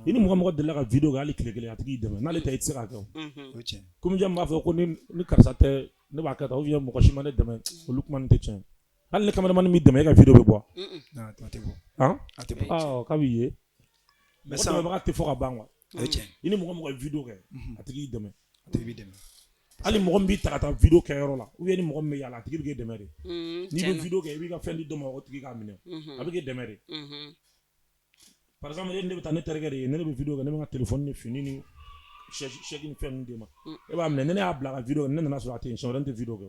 I ni mɔgɔ mɔgɔ delila ka vidéo kɛ hali tile kelen, a tigi y'i dɛmɛ. N'ale tɛ, i tɛ se k'a kɛ o. O ye tiɲɛ. Comédien b'a fɔ ko ni karisa tɛ, ne b'a kɛ tan, ou bien mɔgɔ si ma ne dɛmɛ, olu kuma nin tɛ tiɲɛ. Hali ni cameraman m'i dɛmɛ, e ka vidéo bɛ bɔ. A tɛ bɔ. Han? A tɛ bɔ. K'a b'i ye. Mais mɔgɔ dɛmɛbaga tɛ fɔ ka ban quoi. O ye tiɲɛ. I ni mɔgɔ mɔgɔ ye vidéo kɛ, a tigi y'i dɛmɛ. A tigi b'i dɛmɛ. Hali mɔgɔ min b'i ta ka taa vidéo kɛ yɔrɔ la, ou bien ni mɔgɔ min bɛ yaala, a tigi bɛ k'e dɛmɛ de. N'i bɛ vidéo kɛ, i b'i ka fɛn di dɔ ma, o tigi k'a minɛ. A bɛ k'e dɛmɛ de. Par exemple, ne bɛ taa ne terikɛ de ye, ne bɛ vidéo kɛ, ne bɛ n ka téléphone ni fini ni chèque ni fɛn ninnu d'e ma. E b'a minɛ, ni ne y'a bila ka vidéo kɛ, ne nana sɔrɔ a tɛ yen, siɲɛ wɛrɛ ne tɛ vidéo kɛ.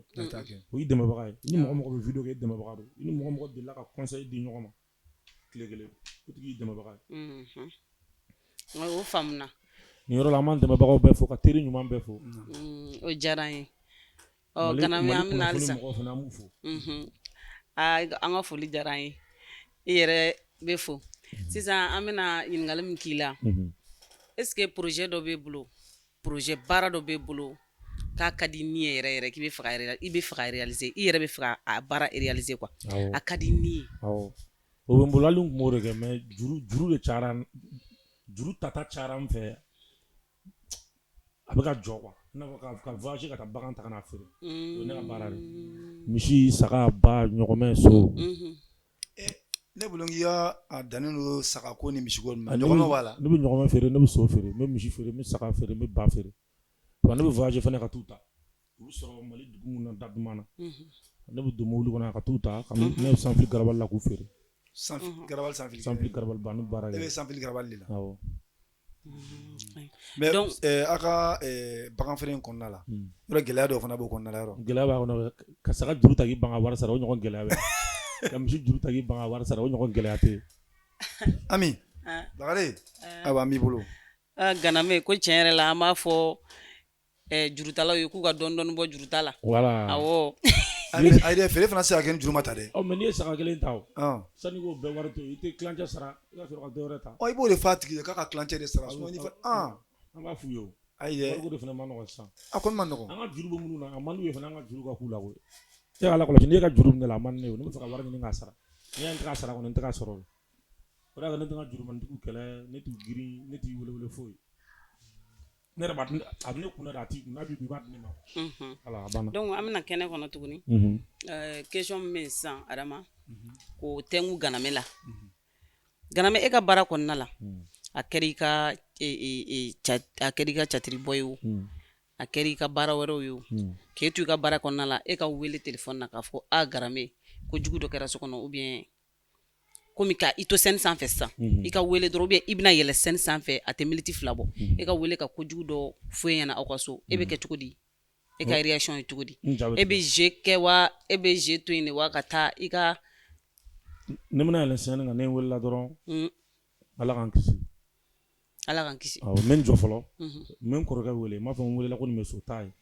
O y'i dɛmɛbaga ye. I ni mɔgɔ mɔgɔ bɛ vidéo kɛ, i dɛmɛbaga don. I ni mɔgɔ mɔgɔ delila ka conseil di ɲɔgɔn ma tile kelen, o tigi y'i dɛmɛbaga ye. O faamuna. Nin yɔrɔ la, an b'an dɛmɛbagaw bɛɛ fo, ka teri ɲuman bɛɛ fo. O diyara an ye. Ɔ Ganame, an bɛna halisa. Mɔgɔw fana, an b'u fo. An ka foli diyara an ye. I yɛrɛ bɛ fo. Sisan an bɛna ɲininkali min k'i la. Est ce que projet dɔ b'e bolo? Projet baara dɔ b'e bolo k'a ka di ni ye yɛrɛ yɛrɛ, k'i bɛ fɛ ka i bɛ fɛ ka réaliser, i yɛrɛ bɛ fɛ ka baara réaliser quoi. A ka di ni ye. Awɔ. O bɛ n bolo, hali n tun b'o de kɛ, mais juru de cayara, juru tata cayara n fɛ. A bɛ ka jɔ quoi. I n'a fɔ ka voyager ka taa bagan ta ka n'a feere. O ye ne ka baara de ye. Misi, saga, ba, ɲɔgɔmɛ, so. Ne bolo k'i y'a dannen don sagako ni misiko ma, ɲɔgɔmɛ b'a la. Ne bɛ ɲɔgɔmɛ feere, ne bɛ so feere, n bɛ misi feere, n bɛ saga feere, n bɛ ba feere. Wa ne bɛ voyager fana ka t'u ta. U bɛ sɔrɔ Mali dugu minnu na, da duman na. Ne bɛ don mobili kɔnɔ ka t'u ta, ka ne bɛ sanfili garabali la k'u feere. Garabali sanfili. Sanfili garabali ba, ne bɛ baara kɛ. E bɛ sanfili garabali de la. Awɔ. Mais aw ka bagan feere in kɔnɔna la, yɔrɔ gɛlɛya dɔw fana b'o kɔnɔna la yɔrɔ. Gɛlɛya b'a kɔnɔ, ka saga juru ta k'i ban ka wari sara, o ɲɔgɔn gɛlɛya bɛ. Ka misi juru ta k'i ban ka wari sara, o ɲɔgɔn gɛlɛya tɛ yen. Ami, Lagare, ayiwa an b'i bolo. Ganame, ko tiɲɛ yɛrɛ la, an b'a fɔ jurutalaw ye k'u ka dɔɔni dɔɔni bɔ juruta la. Voilà. Awɔ. Ayi dɛ, feere fana tɛ se ka kɛ ni juru ma ta dɛ. Ɔ mais n'i ye saga kelen ta o, sani k'o bɛɛ wari to yen, i tɛ tilancɛ sara, i ka sɔrɔ ka dɔ wɛrɛ ta. Ɔ i b'o de f'a tigi ye k'a ka tilancɛ de sara, sinon ni an b'a f'u ye o. Ayi dɛ. Wariko de fana ma nɔgɔn sisan. A kɔni ma nɔgɔn. An ka juru bɛ minnu na, a man d'u ye fana an ka juru ka k'u la koyi. E ka Ala kɔlɔsi, n'i ka juru minɛ la, a man di ne ye o. Ne bɛ fɛ ka wari ɲini k'a sara. N'i y'a ye n tɛ k'a sara kɔni, n tɛ k'a sɔrɔ. O de y'a to ne tɛ n ka jurumanitigiw kɛlɛ, ne t'u girin, ne t'u wele wele foyi. Ne yɛrɛ b'a di, a bɛ ne kun na de, a t'i kun, n'a b'i kun i b'a di ne ma. Voilà, a banna. Donc an bɛna kɛnɛ kɔnɔ tuguni. Question min bɛ yen sisan, Adama, k'o tɛnku Ganame la. Ganame, e ka baara kɔnɔna la, a kɛra i ka a kɛra i ka théâtre bɔ ye o, a kɛra i ka baara wɛrɛw ye o, k'e to i ka baara kɔnɔna la, e ka wele téléphone na k'a fɔ a Ganame, ko jugu dɔ kɛra so kɔnɔ, ou bien komi ka i to scène sanfɛ sisan, i ka wele dɔrɔn, ou bien i bɛna yɛlɛ scène sanfɛ, a tɛ minute 2 bɔ, e ka wele ka kojugu dɔ fɔ e ɲɛna aw ka so, e bɛ kɛ cogo di? E ka réaction ye cogo di? E bɛ jeu kɛ wa, e bɛ jeu to yen de wa, ka taa i ka. Ne bɛna yɛlɛ scène kan, ne welela dɔrɔn, Ala k'an kisi. Ala k'an kisi. Awɔ, n bɛ n jɔ fɔlɔ, n bɛ n kɔrɔkɛ wele, n b'a fɔ n welela ko nin bɛ so, taa ye.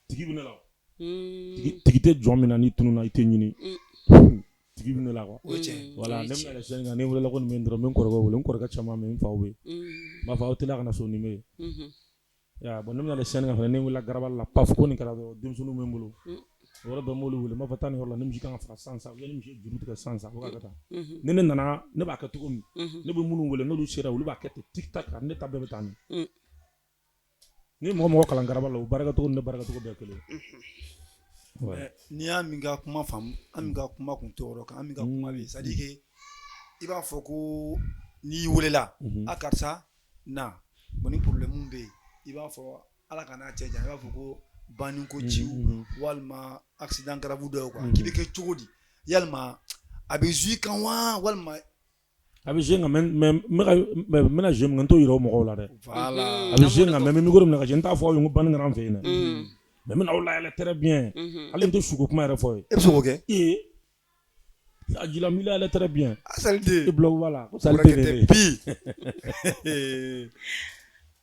Tigi bɛ ne la. Tigi tɛ jɔn min na, n'i tununna i tɛ ɲini. Tigi bɛ ne la quoi. O ye tiɲɛ. Voilà, ne bɛna yɛlɛ scène kan, ne welela ko nin bɛ yen dɔrɔn, n bɛ n kɔrɔkɛ wele, n kɔrɔkɛ caman bɛ yen, n faw bɛ yen. N b'a fɔ aw teliya ka na so, nin bɛ yen. Ya bon, ne bɛna yɛlɛ scène kan fana, ne welela garabali la, paf, ko nin kɛra dɔrɔn, denmisɛnninw bɛ n bolo. O yɔrɔ bɛɛ n b'olu wele, n b'a fɔ taa nin yɔrɔ la, ni misi kan ka faga sisan sisan, ou bien ni misi ye juru tigɛ sisan sisan, o ka kɛ tan. Ni ne nana, ne b'a kɛ cogo min, ne bɛ minnu wele, n'olu sera, olu b'a kɛ ten, tic tac, ne ta bɛɛ bɛ taa ni. Ni mɔgɔ mɔgɔ kalan garaba la, o baarakɛcogo ni ne baarakɛcogo bɛɛ kelen. N'i y'a min ka kuma faamu, an min ka kuma kun tɛ o yɔrɔ kan, an min ka kuma bɛ yen, c'est à dire que i b'a fɔ ko n'i welela, a karisa na, bon ni problème bɛ yen, i b'a fɔ Ala ka n'a cɛ janya, i b'a fɔ ko banni ko ciw walima accident grave dɔ ye quoi, k'i bɛ kɛ cogo di, yalima a bɛ jouer i kan wa, walima. A bɛ jouer nka mais n bɛna jouer min kɛ, n t'o yira o mɔgɔw la dɛ. Voilà. A bɛ jouer nka mais n bɛ micro minɛ ka jouer, n t'a fɔ aw ye ko banni kɛra an fɛ yen dɛ. Mais n bɛna aw layɛlɛ très bien. Hali n tɛ suko kuma yɛrɛ fɔ ye. E bɛ se k'o kɛ? Ee, a jila n b'i layɛlɛ très bien. A saliden. I bloc b'a la ko saliden de bi.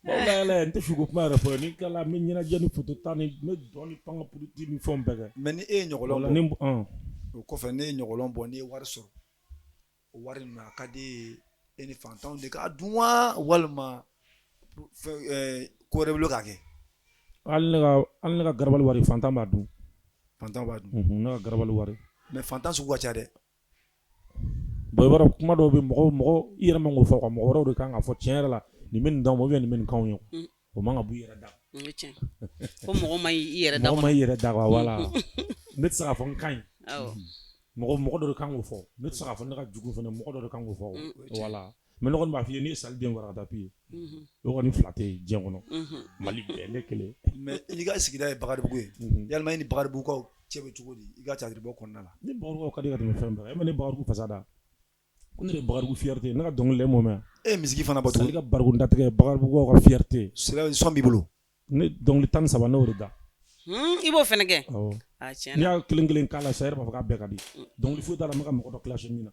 B'aw layɛlɛ, n tɛ suko kuma yɛrɛ fɔ ye. Ni n tilala, n bɛ ɲɛnajɛ ni photo ta ni n bɛ dɔn ni pan ka politique ni fɛnw bɛɛ kɛ. Mais ni e ye ɲɔgɔlɔn Voilà, bɔ, ni o kɔfɛ ne ye ɲɔgɔlɔn bɔ, n'i ye wari sɔrɔ, o wari ninnu a ka di e ye, e ni fantanw de k'a dun wa, walima fɛn ko wɛrɛ bolo k'a kɛ? Hali ne ka garabali wari, fantan b'a dun. Fantanw b'a dun? Unhun, ne ka garabali wari. Mais fantan sugu ka ca dɛ. Bon, i b'a dɔn, kuma dɔw bɛ mɔgɔ mɔgɔ i yɛrɛ man k'o fɔ quoi. Mɔgɔ wɛrɛw de kan k'a fɔ tiɲɛ yɛrɛ la, nin bɛ nin d'anw ma ou bien nin bɛ nin k'anw ye. O man ka bɔ i yɛrɛ da. O ye tiɲɛ, ko mɔgɔ ma i yɛrɛ da. Mɔgɔ kɔnɔ. Ma i yɛrɛ da quoi, voilà. Ne tɛ se k'a fɔ n ka ɲi. Mɔgɔ dɔ de kan k'o fɔ. Ne tɛ se k'a fɔ ne ka jugu fana, mɔgɔ dɔ de kan k'o fɔ, voilà. Mais ne kɔni b'a f'i ye, n'i ye saliden waraka tapi ye, o kɔni fila tɛ yen diɲɛ kɔnɔ, Mali bɛɛ, ne kelen. Mais i ka sigida ye Bakaribugu ye, yalima e ni Bakaribugukaw cɛ bɛ cogo di i ka théâtre bɔ kɔnɔna la? Ne Bakaribugukaw ka di ka tɛmɛ fɛn bɛɛ kan. E ma ne Bakaribugu fasa da ko ne de ye Bakaribugu fierté ye? Ne ka dɔnkili la, e m'o mɛn? E ye musique fana bɔ Sali tuguni. ka barigon datigɛ, Bakaribugukaw ka fierté. Sira son b'i bolo? Ne dɔnkili 13, ne y'o de da. I b'o fɛnɛ kɛ? Awɔ. A tiɲɛ N'i na. y'a kelen kelen k'a la sisan, e yɛrɛ b'a fɔ k'a bɛɛ ka di. Dɔnkili foyi t'a la n bɛ ka mɔgɔ dɔ clash min na.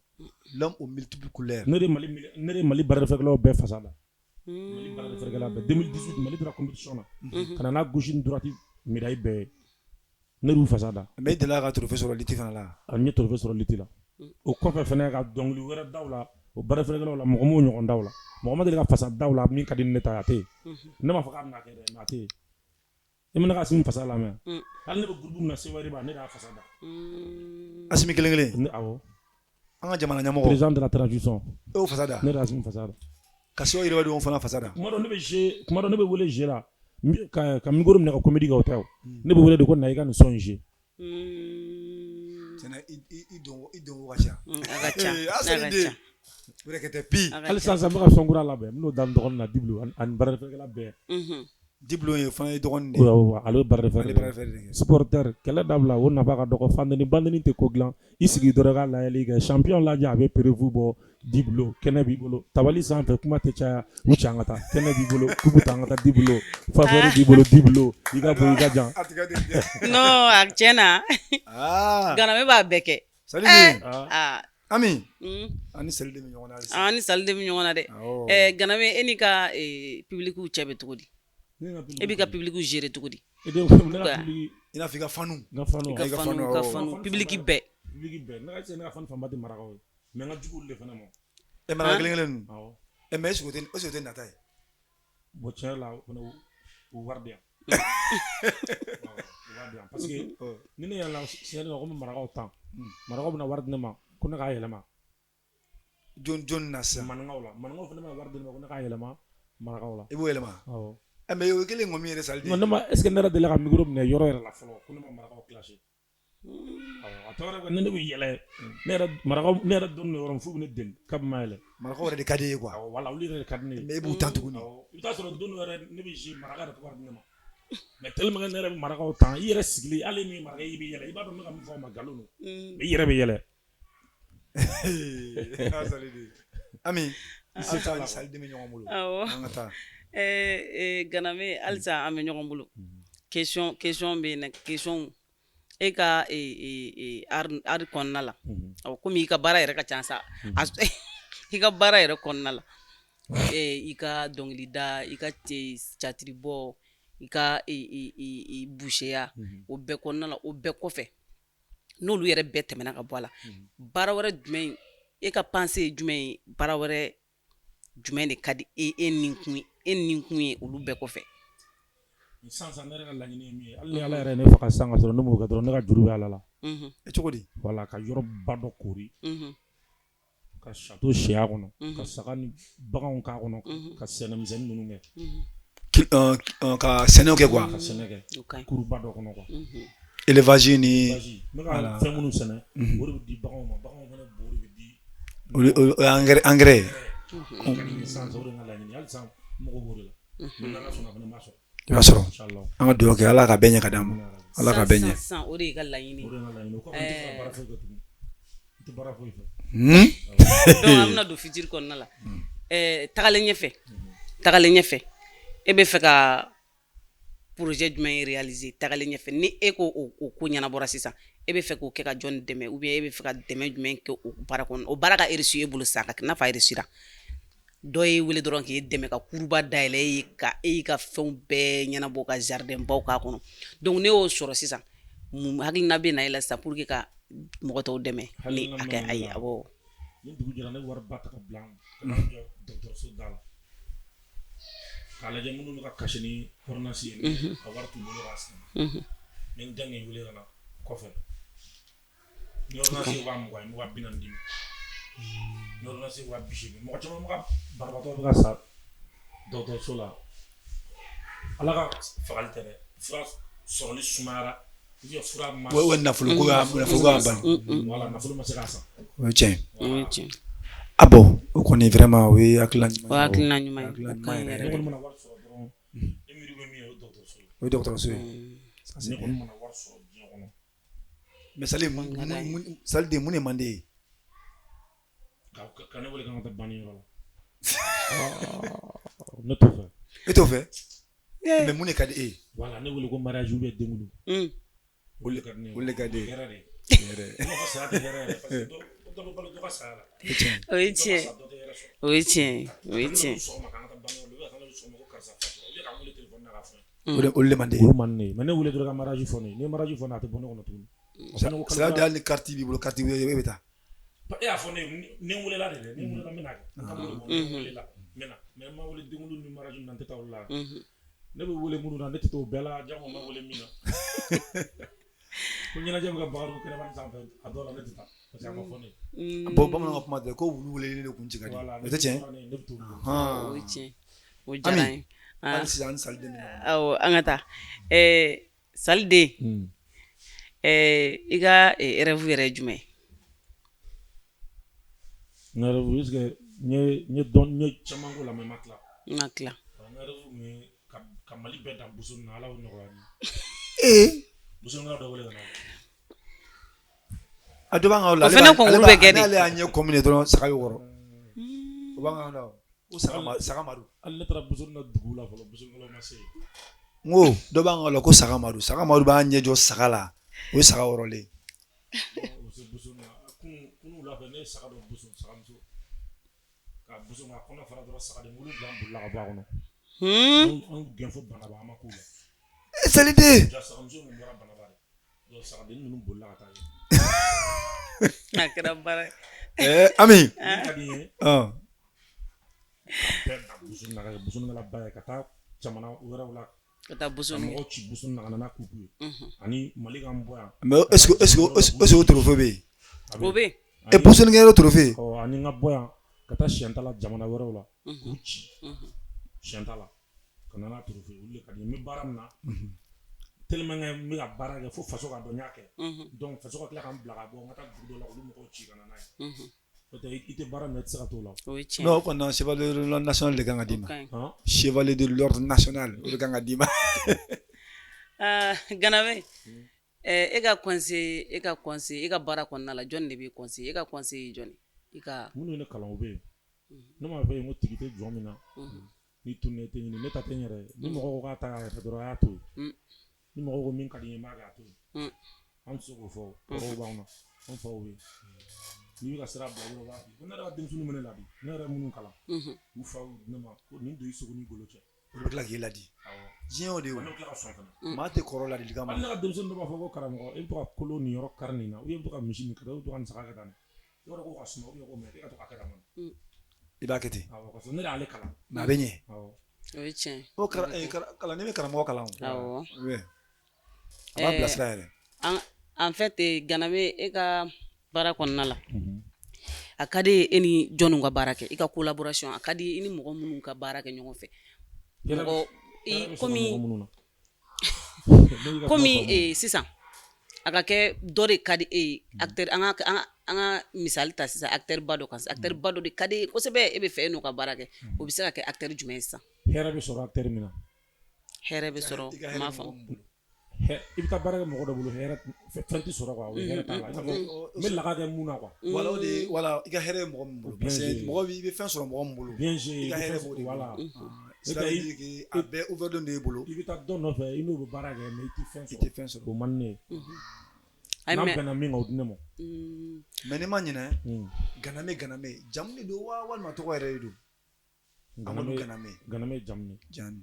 L'homme aux multiples couleurs. Ne de ye Mali baarakɛlaw bɛɛ fasa da. Mali baarakɛla bɛɛ, 2018 Mali taara compétition na ka na n'a gauche ni droite médaille bɛɛ ye, ne de y'u fasa da. Mais e delila ka trophée sɔrɔ lutte fana la? A n ye trophée sɔrɔ lutte la. O kɔfɛ fɛnɛ, ka dɔnkili wɛrɛ da u la, o baarakɛlaw la, mɔgɔ m'o ɲɔgɔn da u la. Mɔgɔ ma deli ka fasa da u la min ka di ni ne ta ye, a tɛ yen. Ne m'a fɔ k'a bɛna kɛ dɛ, mais a tɛ yen. I ma ne ka Asimi fasa lamɛn? Hali ne bɛ groupe min na, Sewari ba, ne de y'a fasa da. Asimi kelen kelen? Ne, awɔ. An ka jamana ɲɛmɔgɔ. Président de la transition. E y'o fasa da? Ne de Asimi fasa da. Ka Sewa Yiribadenw fana fasa da? Kuma dɔ ne bɛ jouer, kuma dɔ ne bɛ wele jeu la, ka micro minɛ ka comédie kɛ, o tɛ o. Ne bɛ wele de ko na i ka nin son in jouer. Tiɲɛna, i don ka ca. A ka ca. Ee, A ka Asaliden ca. wɛrɛkɛtɛ pi. A ka Hali ca. sisan sisan, n bɛ ka son kura labɛn, n bɛn'o da n dɔgɔnin na Diblo ani baarakɛla bɛɛ. Diblo ye fana ye dɔgɔnin de ye? Awɔ, ale bɛ baara de Ale fɛ. baara de kɛ. Supporter kɛlɛ dabila, o nafa ka dɔgɔ. Fandeni bandeni tɛ ko dilan. I sigi dɔrɔn ka layɛli kɛ, champion lajɛ, a bɛ prévu bɔ. Diblo, kɛnɛ b'i bolo, tabali sanfɛ, kuma tɛ caya, u ci an ka taa. Kɛnɛ b'i bolo, kupu ta an ka taa. Diblo, faveur b'i bolo. Diblo, i ka bon, i ka jan. A tigɛ tɛ tɛ. Non, a tiɲɛ na. Aa. Ganame b'a bɛɛ kɛ. Saliden. Aa. Ami. Ani Saliden bɛ ɲɔgɔn na halisa. An ni Saliden bɛ ɲɔgɔn na dɛ. Awɔ. Ganame, e n'i ka public cɛ bɛ cogo di? E b'i ka public gérer cogo di? E de ne ka public? I n'a fɔ i ka fanu. N ka fanu. I ka I ka fanu, fanu, ka awɔ. fanu public bɛɛ. Public bɛɛ, ne ka fan fanba tɛ marakaw ye, mais n ka jugu olu de fana ma. E maraka kelen kelen ninnu? Awɔ. E mais est-ce que o tɛ nata ye? Bon, tiɲɛ yɛrɛ la, o fana u wari di yan. Awɔ, u wari di yan, parce que ni ne yɛlɛla siɲɛ la ko n bɛ marakaw tan, marakaw bɛna wari di ne ma ko ne k'a yɛlɛma. Jon jon na sisan? Maninkaw la, maninkaw fana bɛna wari di ne ma ko ne k'a yɛlɛma marakaw la. I b'o yɛlɛma? Awɔ. Ɛ mais o kelen ŋɔmi yɛrɛ, Saliden. Non, ne ma, est ce que ne yɛrɛ delila ka micro minɛ yɔrɔ yɛrɛ la fɔlɔ ko ne ma marakaw clashé? Awɔ, a tɔ yɛrɛ, ne bɛ yɛlɛ, ne yɛrɛ marakaw, ne yɛrɛ dɔnnen don yɔrɔ min f'u bɛ ne deli kabi ma yɛlɛ. Marakaw yɛrɛ de ka di e ye quoi. Awɔ, voilà, olu yɛrɛ de ka di ne ye. Mais e b'u tan tuguni. Awɔ, i bɛ taa sɔrɔ don dɔ yɛrɛ, ne bɛ jouer, maraka yɛrɛ tɛ wari di ne ma. Mais tellement que ne yɛrɛ bɛ marakaw tan, i yɛrɛ sigilen, hali min ye maraka ye, i bɛ yɛlɛ. I b'a dɔn n bɛ ka min fɔ a ma, nkalon don. Mais i yɛrɛ bɛ yɛlɛ. Ah, Saliden. Ami, halisa ni Saliden bɛ ɲɔgɔn bolo. Awɔ. An ka taa. Ganame, halisa an bɛ ɲɔgɔn bolo. Question bɛ yen nɛ, question e ka art kɔnɔna la. Awɔ, komi i ka baara yɛrɛ ka ca sa. I ka baara yɛrɛ kɔnɔna la. I ka dɔnkilida, i ka théâtre bɔ, i ka buseya, o bɛɛ kɔnɔna la, o bɛɛ kɔfɛ, n'olu yɛrɛ bɛɛ tɛmɛna ka bɔ a la, baara wɛrɛ jumɛn, e ka pensée ye jumɛn ye, baara wɛrɛ jumɛn de ka di e ni kun ye olu bɛɛ kɔfɛ? Sisan sisan, ne yɛrɛ ka laɲini ye min ye, hali ni Ala yɛrɛ ye ne faga sisan ka sɔrɔ ne m'o kɛ dɔrɔn, ne ka juru bɛ Ala la. E cogo di? Voilà, ka yɔrɔba dɔ koori, ka château siy'a kɔnɔ, ka saga ni baganw k'a kɔnɔ, ka sɛnɛmisɛnnin ninnu kɛ. Ka sɛnɛw kɛ quoi. Ka sɛnɛ kɛ. O ka ɲi. Kuruba dɔ kɔnɔ quoi. Élevage ni. Basi n bɛ ka fɛn minnu sɛnɛ, o de bɛ di baganw ma, baganw fana bo de bɛ di. O ye engrais ye. O ka di n ye sisan sisan, o de ye n ka laɲini ye. Hali sisan n mago b'o de la, mais n'Ala sɔnna fana, n b'a sɔrɔ. I b'a sɔrɔ. Inchallah. An ka dugawu kɛ, Ala ka bɛɛ ɲɛ ka d'an ma. Ala ka bɛɛ ɲɛ. Sisan sisan, o de y'i ka laɲini. O de ye n ka laɲini ye. O kɔfɛ, n tɛ fɛ ka baara foyi kɛ tugun, n tɛ baara foyi fɛ. Donc an bɛna don futur kɔnɔna la. Tagalen ɲɛfɛ, e bɛ fɛ ka projet jumɛn ye réaliser tagalen ɲɛfɛ? Ni e ko o ko ɲɛnabɔra sisan, e bɛ fɛ k'o kɛ ka jɔn dɛmɛ, ou bien e bɛ fɛ ka dɛmɛ jumɛn kɛ o baara kɔnɔ, o baara ka réussir e bolo sisan, ka n'a fɔ a réussira, dɔ y'i wele dɔrɔn k'e dɛmɛ ka kuruba dayɛlɛ e ye, ka e y'i ka fɛnw bɛɛ ɲɛnabɔ, ka jardin baw k'a kɔnɔ. Donc ne y'o sɔrɔ sisan, mun hakilina bɛ na e la sisan pour que ka mɔgɔ tɔw dɛmɛ ni a kɛ? Ayi, awɔ. Ni dugu jɛra, ne wari ba ta ka bila n kun, ka jɔ dɔgɔtɔrɔso da la k'a lajɛ minnu bɛ ka kasi ni ordonnance ye, ka wari t'u bolo k'a san. Ni n den k'i wele ka na kɔfɛ, ni ordonnance ye 20 000 ye, n bɛ 40 d'i ma. Ni ordonnance ye 80 000, mɔgɔ caman bɛ ka banabaatɔ bɛ ka sa dɔgɔtɔrɔso la. Ala ka fagali tɛ dɛ, fura sɔrɔli sumayara ou bien fura ma O nafolo ko y'a nafolo ko y'a bali. Voilà, nafolo ma se k'a san. O ye tiɲɛ ye. O ye tiɲɛ. Ah bon, o kɔni vraiment o ye hakilina ɲuman O ye. Hakilina ɲuman ye. Hakilina O ka ɲuman ɲi yɛrɛ. yɛrɛ Ne de. kɔni mana wari sɔrɔ dɔrɔn, ne miiri bɛ min ye, o ye dɔgɔtɔrɔso ye. O ye dɔgɔtɔrɔso ye. Ça, c'est Ne bien. kɔni mana wari sɔrɔ diɲɛ kɔnɔ. Mais Sali, Sali den, mun de man di e ye? Ka ne wele k'an ka taa banni yɔrɔ la, ne t'o fɛ. E t'o fɛ? Mais mun de ka di e ye? Voilà, ne wele ko mariage ou bien denkundi, o de ka di ne ye. O de ka di e ye. Hɛrɛ de ye. Yɛrɛ. Ne b'a fɔ saya tɛ hɛrɛ yɛrɛ, parce que dɔ bɛ balo dɔ ka saya la. O ye tiɲɛ ye. O ye Dɔ ka tiɲɛ. sa, dɔ tɛ hɛrɛ sɔrɔ. O ye tiɲɛ ye. O ye Ka ne tiɲɛ. wele sɔgɔma k'an ka taa banni yɔrɔ la, ou bien ka ne wele sɔgɔma ko karisa fatura, ou bien k'an wele téléphone na k'a fɔ n ye. O de man di e ye. Olu man di ne ye, mais ne wele dɔrɔn ka mariage fɔ ne ye, ni ye mariage fɔ ne ye, a tɛ bɔ ne kɔnɔ tuguni. O fana ko Sali de, hali ni carte b'i bolo, carte b'i bolo, e bɛ taa. E y'a fɔ ne ye, ni n welela de dɛ, ni n welela n bɛ na kɛ, n t'o de bɔ, ni n welela n bɛ na, mais n ma wele denkundi ni mariage ninnu na, n tɛ taa olu la. Ne bɛ wele minnu na, ne tɛ t'o bɛɛ la, jango n bɛ wele min na ko ɲɛnajɛ bɛ kɛ Bakarijan kɛnɛmani sanfɛ, a dɔw la ne tɛ taa parce que a ma fɔ ne ye. Bon, bamananw ka kuma tɛ ko wulu welelen de kun ci ka di. Voilà. O tɛ tiɲɛ ye? Ne bɛ t'olu la. O ye Han. tiɲɛ. O diyara n ye. Ami, hali sisan an ni Sali den bɛ ɲɔgɔn na. Awɔ, an ka taa. Sali den, i ka rêve yɛrɛ ye jumɛn ye? N ka rêve, est ce que n ye dɔn, n ye caman k'o la, mais n ma tila. N ka tila. N ka rêve kun ye ka Mali bɛɛ dan boso na, Ala y'o nɔgɔya n ye. Bosonkɛla dɔ wele ka na. A dɔ b'an ka yɔrɔ la. O fana concours bɛ kɛ de. N'ale y'a ɲɛ kɔ minɛ dɔrɔn, saga bɛ wɔrɔ. O b'an ka yɔrɔ la o. Ko saga madu. Hali ne taara boso na dugu la fɔlɔ, bosonkɛlaw ma se yen. N ko dɔ b'an ka yɔrɔ la ko saga madu. Saga madu b'a ɲɛ jɔ saga la. O ye saga wɔrɔlen ye. O se boso na kun wula fɛ, ne ye saga dɔ boso, sagamuso ka boso k'a kɔnɔ fara dɔrɔn, sagaden wolonwula bolila ka bɔ a kɔnɔ. An gɛn fo Banaba, an ma k'u la. E Sali den. Ja, sagamuso min bɔra Banaba de, donc sagaden ninnu bolila ka taa yen. A kɛra baara ye. Ami. Min ka di n ye, Ɔn. ka bɛɛ dan boso na, ka kɛ bosonkɛla ba ye, ka taa jamana wɛrɛw la, Ka taa boso ka ni. mɔgɔw ci boso na ka na n'a kupu ye, ani Mali k'an bɔ yan. Mais est ce que o trophée bɛ yen? O bɛ yen. E bosonikɛyɔrɔ trophée. Ɔ, ani n ka bɔ yan ka taa siyɛnta la jamana wɛrɛw la, k'u ci siyɛnta la ka na n'a trophée, olu de ka di n ye. N bɛ baara min na, tellement que n bɛ ka baara kɛ fo faso k'a dɔn n y'a kɛ, donc faso ka tila ka n bila ka bɔ n ka taa dugu dɔ la, olu mɔgɔw ci ka na n'a ye. N'o tɛ, i tɛ baara min na, i tɛ se ka t'o la. O ye tiɲɛ. Non, o kɔni na, chevalier de l'ordre national de kan ka d'i O ma. ka ɲi. Han? Chevalier de l'ordre national, o de kan ka d'i ma. Ah, Ganame, e ka conseil, e ka baara kɔnɔna la, jɔn de b'i conseil? E ka conseil ye jɔn ye? I ka Minnu ye ne kalan, o bɛ yen. Ne m'a fɔ yen ko tigi tɛ jɔn min na, ni tunun tɛ ɲini, ne ta tɛ n yɛrɛ ye. Ni mɔgɔ ko k'a ta y'a yɛrɛ dɔrɔn, a y'a to yen. Ni mɔgɔ ko min ka di n ye, n b'a kɛ, a to yen. An tɛ se k'o fɔ, kɔrɔw b'anw na, an faw bɛ yen. N'i bɛ ka sira bila yɔrɔ b'a di ko ne yɛrɛ ka denmisɛnninw bɛ ne ladi, ne yɛrɛ minnu kalan, u faw ne ma ko nin don i sogo ni golo cɛ. O de bɛ tila k'i ladi. Awɔ. Diɲɛ o de ye o. Ne bɛ tila ka sɔn fana. Maa tɛ kɔrɔ ladilikan ma. Hali ne ka denmisɛnnin dɔ b'a fɔ ko karamɔgɔ, e bɛ to ka kolo nin yɔrɔ kari nin na, ou bien e bɛ to ka misi nin kari, e bɛ to ka nin saga kɛ tan nin. I b'a dɔn ko ka suma, ou bien ko mɛ e ka to ka kɛ tan kɔni. I b'a kɛ ten. Awɔ, ka sɔrɔ ne de y'ale kalan. Mais a bɛ ɲɛ. Awɔ. O ye tiɲɛ ye. O kalan, ne bɛ karamɔgɔ kalan o. Awɔ. Ouais. A b'a bilasira yɛrɛ. En fait, Ganame, e ka baara kɔnɔna la, a ka di e ni jɔnniw ka baara kɛ? I ka collaboration, a ka di i ni mɔgɔ minnu ka baara kɛ ɲɔgɔn fɛ, mɔgɔ i komi komi sisan a ka kɛ dɔ de ka di e ye, acteur, an ka misali ta sisan acteur ba dɔ kan, acteur ba dɔ de ka di e ye kosɛbɛ, e bɛ fɛ e n'o ka baara kɛ, o bɛ se ka kɛ acteur jumɛn ye sisan? Hɛrɛ bɛ sɔrɔ acteur min na. Hɛrɛ bɛ sɔrɔ, I ka n hɛrɛ m'a bɛ mɔgɔ faamu. min bolo. I bɛ taa baara kɛ mɔgɔ dɔ bolo, hɛrɛ fɛn tɛ sɔrɔ quoi, o ye hɛrɛ t'a la. I n'a fɔ n bɛ laga kɛ mun na quoi. Voilà, o de ye, voilà, i ka hɛrɛ ye mɔgɔ min bolo. Bien Parce que joué. mɔgɔ i bɛ fɛn sɔrɔ mɔgɔ min bolo. Bien joué. I ka hɛrɛ b'o de bolo. Voilà. C'est-à-dire que a bɛɛ ouvert de bolo. I bɛ taa dɔ nɔfɛ, i n'o bɛ baara kɛ, mais i tɛ fɛn I sɔrɔ. tɛ fɛn sɔrɔ. O man di ne ye. Ayi, N'an mais bɛnna min kan, o di ne ma. Mais ne ma ɲinɛ, Ganame, Ganame jamu de don wa, walima tɔgɔ yɛrɛ de don? Amadu Ganame. Ganame ye jamu de ye. Jamu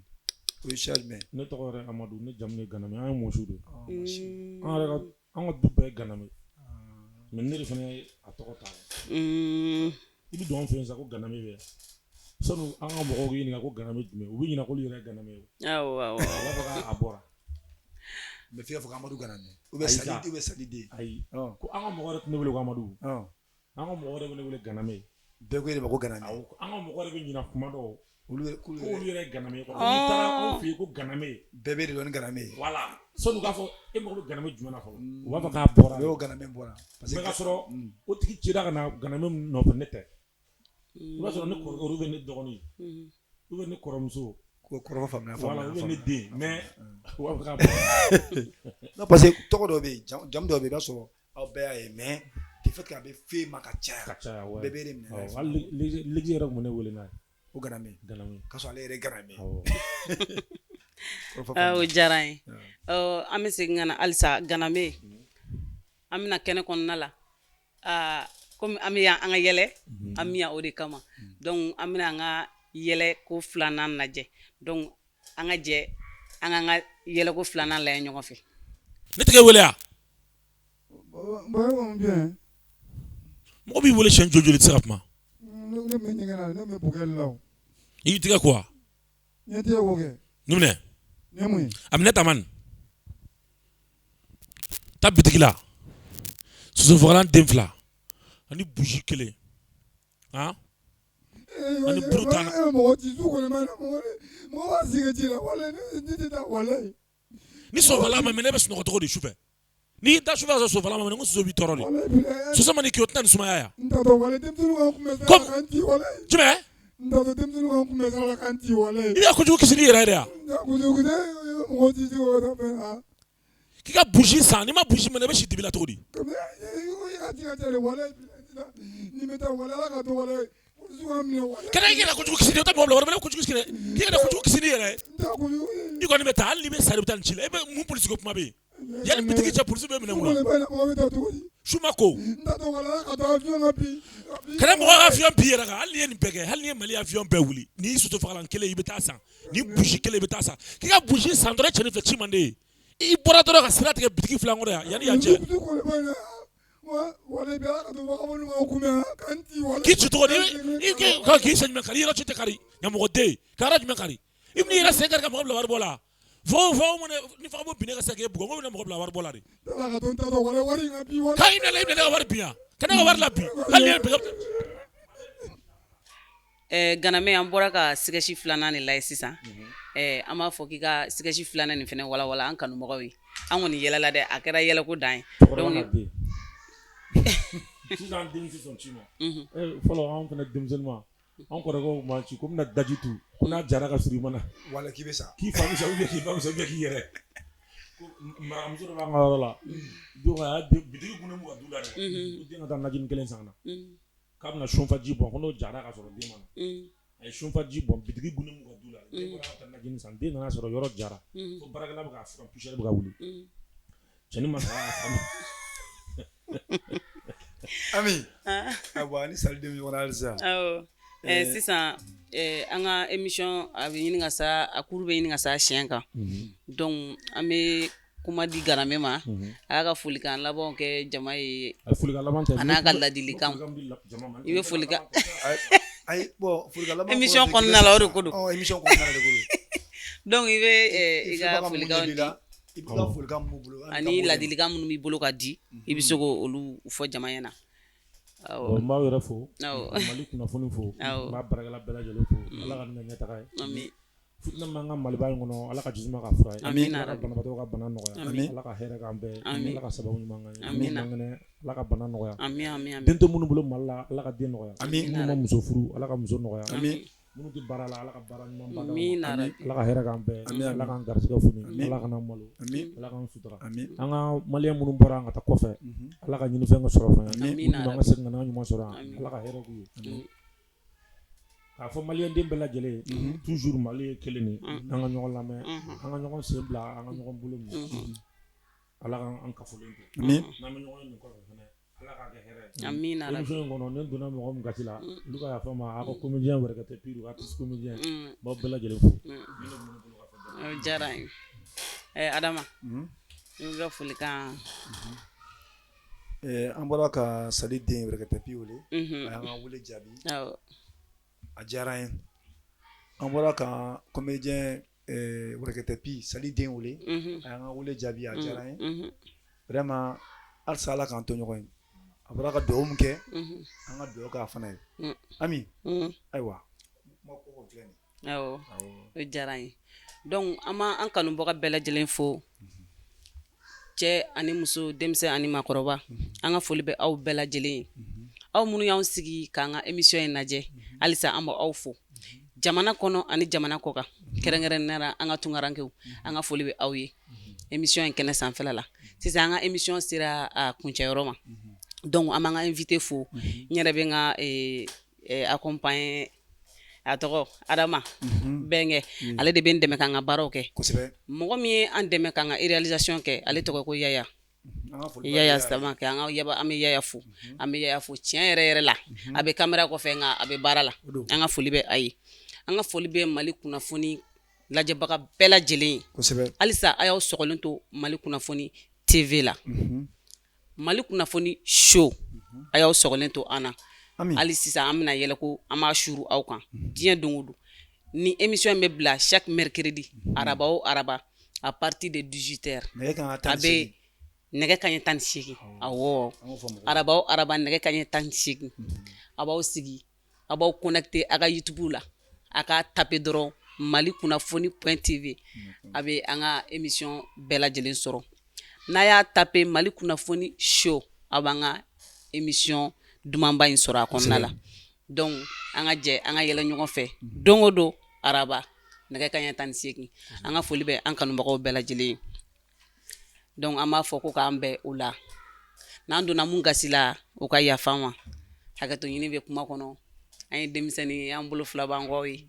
o ye siya jumɛn? Ne tɔgɔ yɛrɛ Amadu, ne jamu ye Ganame. An ye mɔsiw de ye. Ah, mɔsi. An yɛrɛ ka, an ka du bɛɛ ye Ganame, mais ne de fana ye a tɔgɔ ta. I bɛ don an fɛ yen sisan ko Ganame bɛ yan, sani an ka mɔgɔw k'i ɲininka ko Ganame jumɛn, u bɛ ɲinɛ k'olu yɛrɛ ye Ganame ye. Awɔ, awɔ. U b'a fɔ k'a bɔra. Mais f'i k'a fɔ ko Amadu Ganame ou bien Ayi, Sali sa. ou bien Sali den. Ayi, ko an ka mɔgɔ yɛrɛ tɛ ne wele ko Amadu. An ka mɔgɔ yɛrɛ bɛ ne wele Ganame. Bɛɛ ko e de ma ko Ganame. Awɔ, an ka mɔgɔ yɛrɛ bɛ ɲinɛ kuma dɔw Olu yɛrɛ k'olu ko olu yɛrɛ yɛrɛ ye Ganame ye quoi. N'i taara anw fɛ yen ko Ganame, bɛɛ b'e de dɔn ni Ganame ye. Voilà, sani u k'a fɔ e mago bɛ Ganame jumɛn na fɔlɔ, u b'a fɔ k'a bɔra. O y'o Ganame bɔra parce Mais que ka sɔrɔ o tigi cira ka na Ganame min nɔfɛ, ne tɛ. I b'a sɔrɔ ne kɔrɔkɛ, olu bɛ ne dɔgɔnin, ou bien ne kɔrɔmuso. Ko kɔrɔfɔ faamuya. Voilà, Faamuya. ou bien ne Faamuya. den, mais u b'a fɔ k'a bɔra. Non, parce que tɔgɔ dɔ bɛ yen, jamu dɔ bɛ yen, i b'a sɔrɔ aw bɛɛ y'a ye, mais du fait que a bɛ f'e ma ka caya, Ka caya, ouais. bɛɛ b'e de minɛ n'a ye. Awɔ, hali l'église yɛrɛ tun bɛ ne wele n'a ye. O Ganame. Ganame. K'a sɔrɔ ale yɛrɛ ye Ganame ye. Awɔ. Kɔrɔfɔ Ah, o faamuya. diyara an ye. Ɔ, an bɛ segin ka na halisa Ganame, an bɛna kɛnɛ kɔnɔna la. Aa, komi an bɛ yan, an ka yɛlɛ, an bɛ yan o de kama. Donc an bɛna an ka yɛlɛ ko filanan lajɛ. Donc an ka jɛ an k'an ka yɛlɛko filanan lajɛ ɲɔgɔn fɛ. Ne tɛgɛ wele yan. Bon, bien. Mɔgɔ b'i wele siɲɛ joli joli, i tɛ se ka kuma. Ne bɛ ɲɛgɛn na, ne bɛ bouquet la o. I y'i tɛgɛ ko wa? N tɛ ko kɛ. Nin minɛ. Nin ye mun ye? A minɛ tamani. Taa bitigi la. Sosofagalan den fila ani bougie kelen. Han? Ani buru tan. E bɛ mɔgɔ ci su kɔni ma, mɔgɔ b'a sigi ci la, walayi ne tɛ taa, walayi. Ni sosofagalan ma minɛ, ne bɛ sunɔgɔ cogo di sufɛ? N'i y'i da sufɛ ka sɔrɔ sosofagalan ma minɛ, n ko soso b'i tɔɔrɔ de. Walayi bilayi. Soso mana k'i, o tɛna ni sumaya ya. N tatɔ, walayi denmisɛnninw ka n kunbɛn sira la ka n ci, walayi. Jumɛn? N tatɔ, denmisɛnninw ka n kunbɛn sira la ka n ci, walayi. I bɛ ka kojugu kisi n'i yɛrɛ ye de ya. Kojugu tɛ, mɔgɔ ci ci o ka fɛn na. K'i ka bougie san, n'i ma bougie minɛ, i bɛ si dibi la cogo di? I ka ci ka ca de, walayi. Ni bɛ taa, walayi, Ala ka to, walayi. Polisiw ka n minɛ, walayi. Kana i yɛrɛ kojugu kisi, o tɛ mɔgɔ bila wari minɛ, kojugu kisi dɛ. K'i kana kojugu kisi n'i yɛrɛ ye. N t'a kojugu. I kɔni bɛ taa, hali n'i bɛ sa, i bɛ taa nin ci la. E bɛ mun polisi ko kuma bɛ yen? Yanni bitigi cɛ, polisi bɛ minɛ mun na? Mɔgɔ bɛ taa cogo di? Su ma ko. N t'a dɔn, walayi, Ala ka to avion ka bin. Kana mɔgɔ ka avion bin i yɛrɛ kan. Hali n'i ye nin bɛɛ kɛ, hali n'i ye Mali avion bɛɛ wuli, n'i soso fagalan kelen i bɛ taa san, ni bougie kelen i bɛ taa san. K'i ka bougie san dɔrɔn, cɛnin fɛ ci man d'e ye. I bɔra dɔrɔn ka sira tigɛ bitigi filan kɔrɔ yan, yanni yan cɛ. K'i ci cogo di? I k'i sen jumɛn kari? I yɔrɔ ci tɛ kari. Ɲamɔgɔden, ka yɔrɔ jumɛn kari? I bɛn'i yɛrɛ sen kari ka mɔgɔ bila wari bɔ la. Fo fo ni fagabo binna ka se k'e bugɔ, n ko bɛna mɔgɔ bila wari bɔ la de. K'a i minɛ, i minɛ ne ka wari bin yan. Ka ne ka wari la bin. Hali ni ye bin. Ganame, an bɔra ka sketch filanan de lajɛ sisan. An b'a fɔ k'i ka sketch filanan nin fana walawala an kanubagaw ye. An kɔni yɛlɛla dɛ, a kɛra yɛlɛko dan ye. Cɛkɔrɔba ka den. Sisan den tɛ sɔn ci ma. Fɔlɔ anw fana denmisɛnnin ma, anw kɔrɔkɛw tun b'an ci ko n bɛna daji tu, ko n'a jara ka sɔrɔ i ma na. Wala k'i bɛ sa. K'i fa bɛ sa ou bien k'i ba bɛ sa ou bien k'i yɛrɛ. Ko maramuso dɔ b'an ka yɔrɔ la. Donc a y'a den, bitigi gunnen b'u ka du la dɛ. Ko den ka taa najini kelen san ka na. K'a bɛna sunfaji bɔn, ko n'o jara ka sɔrɔ den ma na. A ye sunfaji bɔn, bitigi gunnen b'u ka du la. Den bɔra ka taa najini san, den nana sɔrɔ yɔrɔ jara. Ko baarakɛla bɛ k'a furan, poussière bɛ ka wuli. Cɛnin ma sɔn a fa. Ami, ayiwa, ni Sali den bɛ ɲɔgɔn na halisa. Awɔ. Sisan an ka émission a bɛ ɲini ka sa, a kuru bɛ ɲini ka sa siɲɛ kan. Donc an bɛ kuma di Ganame ma. A y'a ka folikan labanw kɛ jama ye. A folikan laban tɛ. A n'a ka ladilikan. I bɛ folikan. Ayi, bon, folikan laban. Émission kɔnɔna la, o de ko don. Ɔ, émission kɔnɔna la de ko don. Donc i bɛ i ka folikanw di. I bɛ ka folikan mun bolo. Ani ladilikan minnu b'i bolo ka di, i bɛ se k'olu fɔ jama ɲɛna. Awɔ. N b'aw yɛrɛ fo. Awɔ. Mali kunnafoni fo. Awɔ. N b'a baarakɛla bɛɛ lajɛlen fo. Ala ka nin kɛ ɲɛtaga ye. Ami. Fitinɛ min b'an ka Maliba in kɔnɔ, Ala ka jisuma k'a fura ye. Amina. Ala ka banabaatɔ ka bana nɔgɔya. Ami. Ala ka hɛrɛ k'an bɛɛ ye. Ami. Ala ka sababu ɲuman k'an ye. Amina. Minnu man kɛnɛ, Ala ka bana nɔgɔya. Ami, ami, ami. Den tɛ minnu bolo Mali la, Ala ka den nɔgɔya. Ami. Minnu ma muso furu, Ala ka muso nɔgɔya. Ami. Minnu tɛ baara la, Ala ka baara ɲuman ba d'an ma. Amina. Ala ka hɛrɛ k'an bɛɛ ye. Ami, ami. Ala k'an garisɛgɛ foni. Ami. Ala kana malo. Ami. Ala k'an sutura. Ami. An ka maliyɛn minnu bɔra an ka taa kɔfɛ, Ala ka ɲinifɛn ka sɔrɔ fɛn. Ami. Minnu an ka segin ka na an ɲuman sɔrɔ yan. Ami. Ala ka hɛrɛ k'u ye. Ami. K'a fɔ maliyɛnden bɛɛ lajɛlen ye toujours Mali ye kelen de ye, an ka ɲɔgɔn lamɛn, an ka ɲɔgɔn sen bila, an ka ɲɔgɔn bolo minɛ. Ala k'an kafolen to, n'an bɛ ɲɔgɔn ye nin kɔfɛ fana, Ala k'a kɛ hɛrɛ ye. Amina. Émission in kɔnɔ, ne donna mɔgɔ min gasi la, olu ka yafa n ma, aw ka comédien Wɛrɛkɛtɛ Pi, artiste comédien, n b'aw bɛɛ lajɛlen fo. O diyara n ye. Adama, i ka folikan. An bɔra ka Sali den Wɛrɛkɛtɛ Pi wele, a y'an ka wele jaabi, a diyara an ye. An bɔra ka comédien Wɛrɛkɛtɛ Pi Sali den wele, a y'an ka wele jaabi, a diyara an ye vraiment. Halisa Ala k'an to ɲɔgɔn ye. A bɔra ka dugawu min kɛ, an ka dugawu k'a fana ye. Ami, ayiwa, kuma kɔkɔ filɛ nin. Awɔ, o diyara an ye. Donc an b'an kanubaga bɛɛ lajɛlen fo, cɛ ani muso, denmisɛn ani maakɔrɔba. An ka foli bɛ aw bɛɛ lajɛlen ye, aw minnu y'anw sigi k'an ka émission in lajɛ. Halisa an b'aw fo, jamana kɔnɔ ani jamana kɔ kan, kɛrɛnkɛrɛnnenya la an ka tunkarankew. An ka foli bɛ aw ye émission in kɛnɛ sanfɛla la. Sisan, an ka émission sera a kuncɛyɔrɔ ma. Donc an b'an ka invité fo. N yɛrɛ bɛ n ka accompagner, a tɔgɔ Adama Bɛnkɛ, ale de bɛ n dɛmɛ k'an ka baaraw kɛ. Mɔgɔ min ye an dɛmɛ k'an ka réalisation kɛ, ale tɔgɔ ko Yaya Yaya Samakɛ. An ka an bɛ Yaya fo, an bɛ Yaya fo tiɲɛ yɛrɛ yɛrɛ la. A bɛ caméra kɔfɛ, nka a bɛ baara la. An ka foli bɛ a ye. An ka foli bɛ Mali kunnafoni lajɛbaga bɛɛ lajɛlen ye. Halisa a y'aw sɔgɔlen to Mali kunnafoni TV la, Mali kunnafoni show. A y'aw sɔgɔlen to an na hali sisan. An bɛna yɛlɛ ko an b'a suru aw kan diɲɛ don o don. Ni émission in bɛ bila chaque mercredi, araba o araba, à partir de 18 heures, a bɛ nɛgɛ kaɲɛ 18. Awɔ, araba o araba, nɛgɛ kaɲɛ 18, a b'aw sigi, a b'aw connecté a ka YouTube la, a ka taper dɔrɔn Mali kunnafoni point TV, a bɛ an ka émission bɛɛ lajɛlen sɔrɔ. N'a y'a taper Mali kunnafoni show, a b'an ka émission dumanba in sɔrɔ a kɔnɔna la. Donc an ka jɛ an ka yɛlɛ ɲɔgɔn fɛ don o don, araba, nɛgɛ kaɲɛ 18. An ka foli bɛ an kanubagaw bɛɛ lajɛlen ye. Donc an b'a fɔ ko k'an bɛn o la. N'an donna mun gasi la, o ka yafa an ma. Hakɛto ɲini bɛ kuma kɔnɔ. An ye denmisɛnnin ye, an bolo fila b'an kɔ ye.